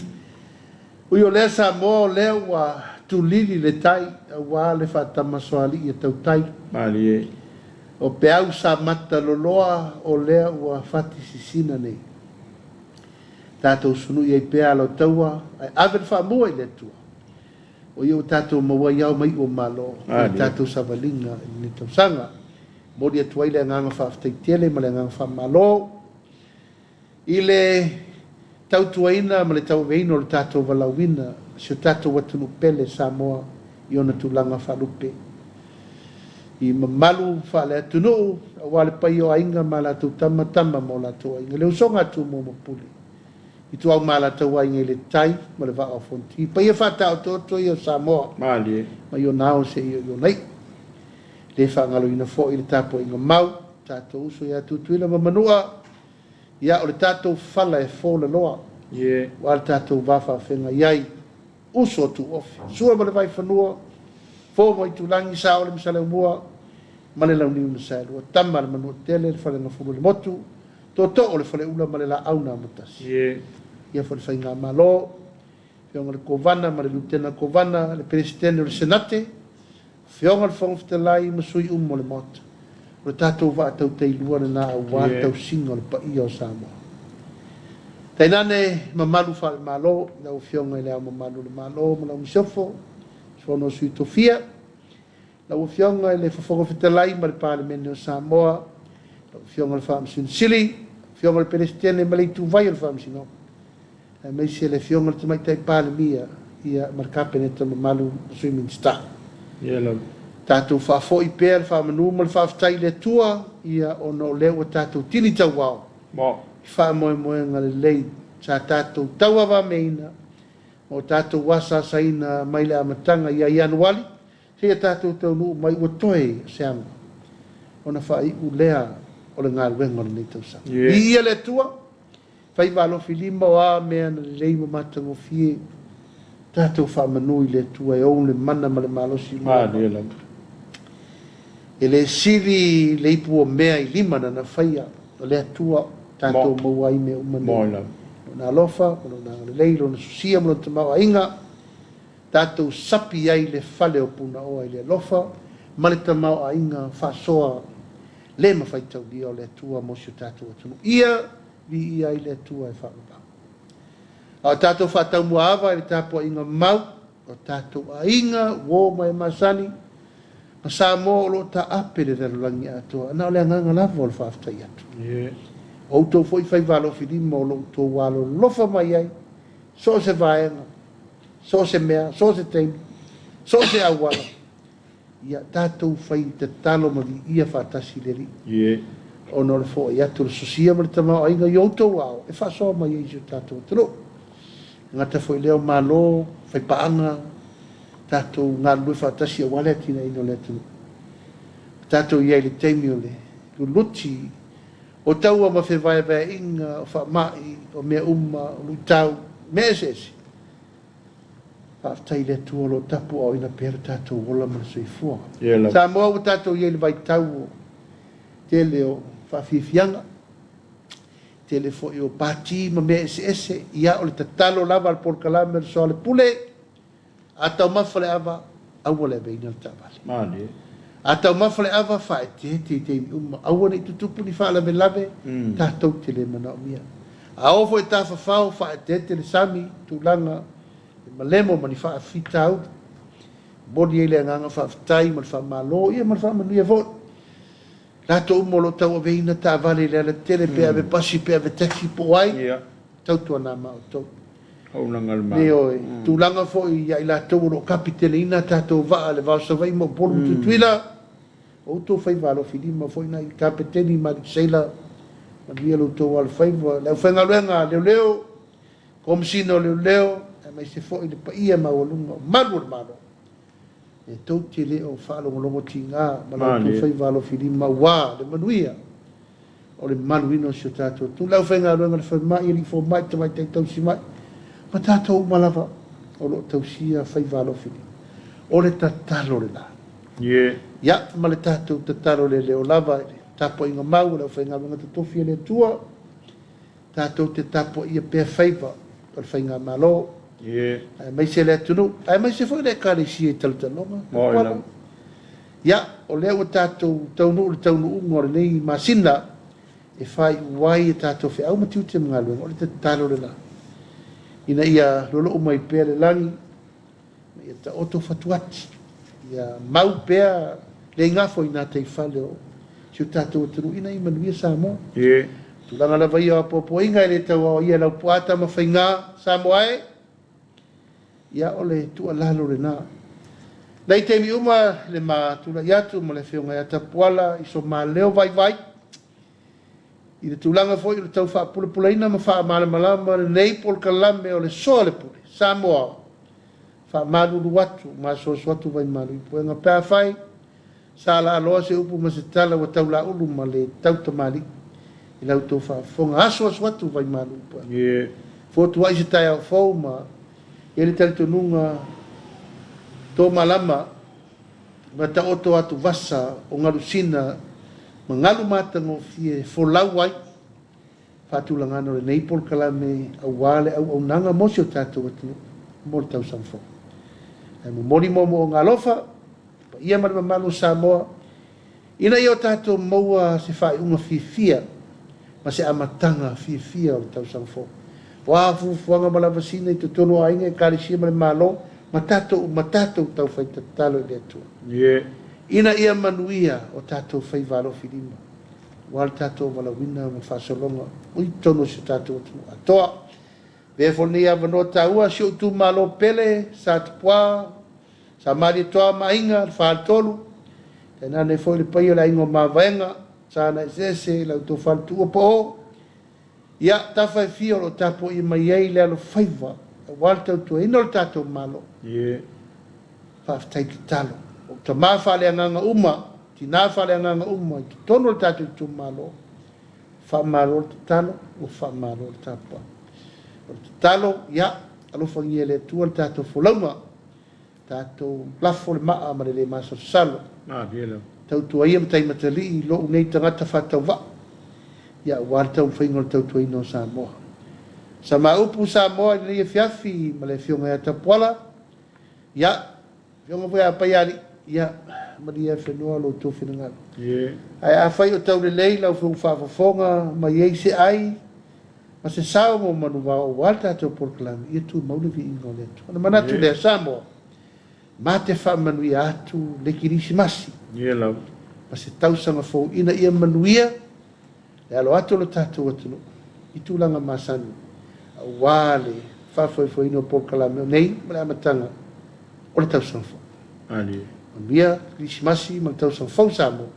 Ui o lea Samoa o lea ua tulili le tai aua le faatamasoalii a tautai. Malie. O peau sa mataloloa o lea ua fati sisina nei. Tatou sunui ai pea ala o taua ae ave le faamua i le Atua. O ia ua tatou maua ai ao ma iu o Malo i le tatou savaliga i lenei tausaga. Momoli atu ai le agaga faafetai tele ma le agaga faamalo i le tautuaina ma le tauaveina o le tatou valaauina si o tatou atunuu pele Samoa i ona tulaga faalupe i mamalu faale-atunuu aua le paia o aiga ma a latou tama, tama ma o latou aiga, le usoga a Tumua ma Pule, Ituau ma Alataua Aiga i le Tai ma le Vaa o Fonoti, paia faataotooto ia o Samoa mai ona ao seia i ona iu. Le faagaloina foi le tapuaiga mau, tatou uso ia Tutuila ma Manua, ia o le tatou fala e folaloa, aua le tatou va faafeagai ai, uso o Tuofe, Sua ma le Vaifanua, Fo ma Itulagi, Saole ma Saleaaumua ma le Launiu na Saelua, Tama a le Manuatele, le Falegafulu o le Motu, Tootoo o le Faleula ma le Laau na Amotasi. Ia foi le Faigamalo, Afioga i le Kovana ma le Lutena Kovana, le Peresetene o le Senate, Afioga i le Fofoga Fetalai ma sui uma o le Maota. O le tatou vaa tautailua lena aua le tausiga o le paia o Samoa. Tainane mamalu faale-Malo i lau Afioga i Le Ao Mamalu o le Malo ma lau Masiofo, Fono a Sui Tofia, lau Afioga i le Fofoga Fetalai ma le Palemene o Samoa, lau Afioga i le Faamasino Sili, lau Afioga i le Peresetene ma le Ituvai o le Faamasinoga, aemaise le Afioga i le Tamaitai Palemia ma le Kapeneta mamalu ma Sui Minisita. Tatou faafoi pea le faamanu ma le faafetai i le Atua ona o lea ua tatou tini tauao i faamoemoega lelei sa tatou tauavameaina ma o tatou asaasaina mai le amataga ia Ianuali seia tatou taunuu mai ua toe se aga ona faaiu lea o le galuega o lenei tausaga. Viia le Atua! Faiva alofi lima o a mea na lelei ma matagofie, tatou faamanu i le Atua e ou le mana ma le malosi uma lava. E le sili le ipu o mea i lima na na faia o le Atua tatou maua ai mea uma nei. Lona alofa ma Lona agalelei, Lona sosia ma Lona tamaoaiga, tatou sapi ai le fale o Punaoa i le alofa ma le tamaoaiga faasoa le mafai taulia o le Atua mo si o tatou atunuu. Ia viia ai le Atua e faavavau. A o tatou faataumuaava i le tapuaiga mau o tatou aiga, uo ma e masani, ma Samoa o lo o taape le lalolagi atoa, na o le agaga lava o le faafetai atu. O outou foi faiva alofi lima o lo outou alolofa mai ai, so o se vaega, so o se mea, so o se taimi, so o se auala, Ia tatou fai tatalo ma viia faatasi i le Alii, ona o le foai atu o le sosia ma le tamaoaiga i outou ao e faasoa mai ai i si o tatou atunuu. E gata foi lea o Malo, faipaaga, tatou galulue faatasi aua le atinaeina o le atunuu. Ua tatou i ai i le taimi o le luluti o taua ma fevaevaeaiga, o faamai, o mea uma, o luitau, mea eseese. Faafetai i le Atua o lo o tapuaaoina pea lo tatou ola ma le soifua. Samoa ua tatou i ai i le vaitau o tele o faafiafiaga, tele foi o pati ma mea eseese. Ia o le tatalo lava a le polokalame o le Soalepule, a taumafa le ava, aua le aveina le taavale. A taumafa le ava, faaeteete i taimi uma, aua ne i tutupu ni faalavelave, tatou te le manaomia. A oo foi i tafafao, faaeteete le sami, tulaga, le malemo ma ni faafitauli. Momoli ai le agaga faafetai ma le faamalo, ia ma le faamanuia foi. Latou uma o lo o tauaveina taavale i le alatele, pe ave pasi, pe ave taxi, po o ai, tautuana ma outou. Ioe, tulaga foi ia i latou o lo o kapiteleina a tatou vaa i le va o Savaii ma Upolu ma Tutuila, o outou faiva alofi lima foi nai kapeteni ma alii seila, manuia lo outou alofaiva, le aufaigaluega a leoleo, Komesina o Leoleo, aemaise foi le paia maualuga o malu o le Malo. E tou te le o faalogologo tiga ma la outou faiva alofi lima aua le manuia. o le maluina o si o tatou atunuu. Le aufaigaluega a le falemai, alii fomai, tamaitai tausimai, ma tatou uma lava o lo o tausia faiva alofilima. O le tatalo lena. Ia, ma le tatou tatalo leleo lava i le tapuaiga mau a le aufaigaluega totofi a le Atua, tatou te tapuaia pea faiva o le Faigamalo, aemaise le atunuu, aemaise foi le Ekalesia i talotaloga. Ia, o lea ua tatou taunuu i le taunuuga o lenei masina e faaiu ai a tatou feau ma tiute ma galuega, o le tatalo lena, ina ia lolou mai pea le lagi, ma ia taoto fatuati, ia mau pea le igafo i gataifale o si o tatou atunuu ina ia manuia Samoa. Tulaga lava ia o apoapoaiga e le tau aoaia e Laupua Tamafaiga, Samoa e! Ia, o le tuualalo lena. Nei taimi uma le ma tulai atu ma le Afioga ia Tapuala i so ma leo vaivai i le tulaga foi o le tau faapulapulaina ma faamalamalama lenei polokalame o le Soalepule Samoa. Faamalulu atu ma asuasu atu vaimalu i puega pe afai sa laaloa se upu ma se tala ua taulaulu ma le tautamalii i la outou faafofoga. Asuasu atu vaimalu i puega. Fotuai se taeao fou ma i ai le talitonuga to malama ma taoto atu vasa o galusina ma galu matagofie e folau ai faatulagana o lenei polokalame aua le auaunaga mo si o tatou atunuu mo le tausaga fou. Ae momoli moomooga alofa i le paia ma le mamalu o Samoa ina ia o tatou maua se faaiuga fiafia ma se amataga fiafia o le tausaga fou. O a fuafuaga ma lavasiga i totonu o aiga, Ekalesia ma le Malo ma tatou uma tatou taufai tatalo i le Atua ina ia manuia o tatou faiva alofilima aua le tatou valaauina ma le faasologa i totonu o si o tatou atunuu atoa. Avea foi lenei avanoa taua si ou itumalo pele, Satupua, Samalietoa ma Aiga, le Faletolu, tainane foi le paia o le Aiga o Mavaega, Sana Eseese, la outou faletuua poo, ia, tafa e fia o lo o tapuaia mai ai le alofaiva aua le tautuaina o le tatou Malo. Faafetai tatalo. O tama faaleagaga uma, tina faaleagaga uma i totonu o le tatou itumalo, faamalo le tatalo, ua faamalo le tapuai. O le tatalo, ia, alofagia e le Atua le tatou folauga, tatou lafo le maa ma le le masalosalo. Tautua ia matai matalii i lou nei tagata faatauvaa, ia aua le taumafaiga o le tautuaina o Samoa. Sama upu Samoa i lenei afiafi ma le Afioga ia Tapuala, ia, Afioga foi ia Paialii, ia, malie afenoa lo outou finagalo. Ae afai o taulelei lau Afioga faafofoga mai ai se ai ma se sao mo manuvao aua le tatou polokalame, ia tumau le viiga o le Atua. Ona manatu lea, Samoa, ma te faamanuia atu le Kerisimasi ma se tausaga fou ina ia manuia le alo atu o lo tatou atunuu i tulaga masani aua le faafoefoeina o polokalame o nei ma le amataga o le tausaga fou. Manuia Kerisimasi ma le tausaga fou Samoa.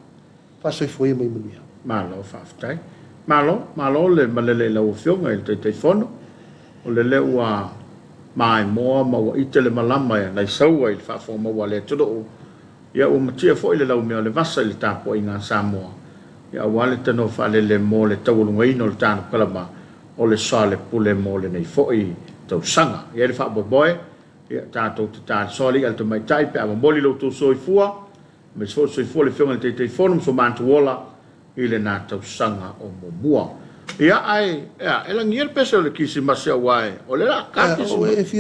Faasoifua ia mai manuia. Malo faafetai. Malo, malo le malele i lau Afioga i le Taitaifono. O lele ua maimoa ma ua ite le malama e naisaua i le faafofoga maua a le atunuu. Ia ua matia foi le laumea o le vasa i le tapuaiga a Samoa, ia aua le tanoa faalele mo le taualugaina o le tanu kalama o le soalepule mo lenei foi tausaga. E i ai le faamoemoe, ia tatou te talisoa le i'a a le tamaitai pe a momoli lo outou soifua, aemaise foi o le soifua o le Afioga i le Taitaifono ma so matou ola i lena tausaga o muamua. Ia, ae, ea, e lagia le pese o le Kirisimasi aua e, o lea o le a ka Kirisimasi.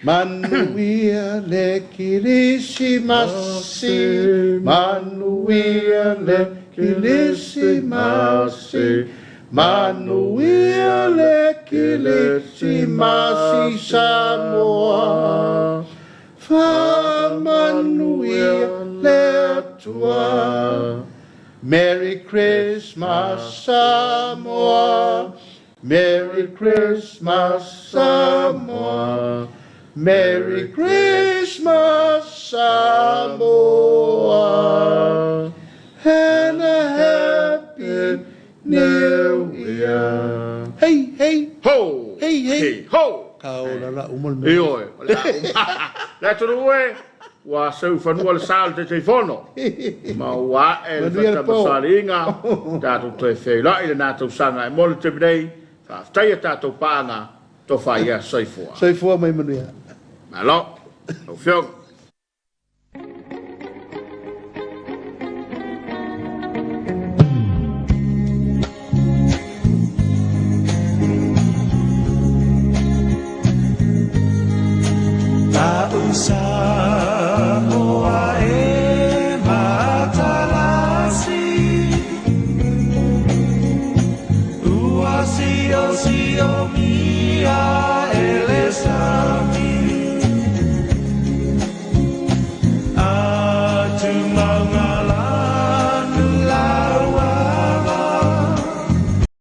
Manuia le Kirisimasi, manuia le Kirisimasi, manuia le Kirisimasi Samoa. Faamanuia le Atua. Merry Christmas Samoa, Merry Christmas Samoa, Merry Christmas Samoa, and a Happy New Year. Hey, hey, Ho! Hey, hey. Hey, ho! Ka ola la uma le mea. Ioe, o le a uma. Le atunuu e, Ua seu i fanua le sa o le Taitaifono, ma ua ae le Manuia le po. faatamasoaliiga, tatou toe feiloai i lena tausaga. E mo le taimi nei, faafetai a tatou paaga, tofa ia soifua. Soifua ma ia manuia. Malo, lau Afioga.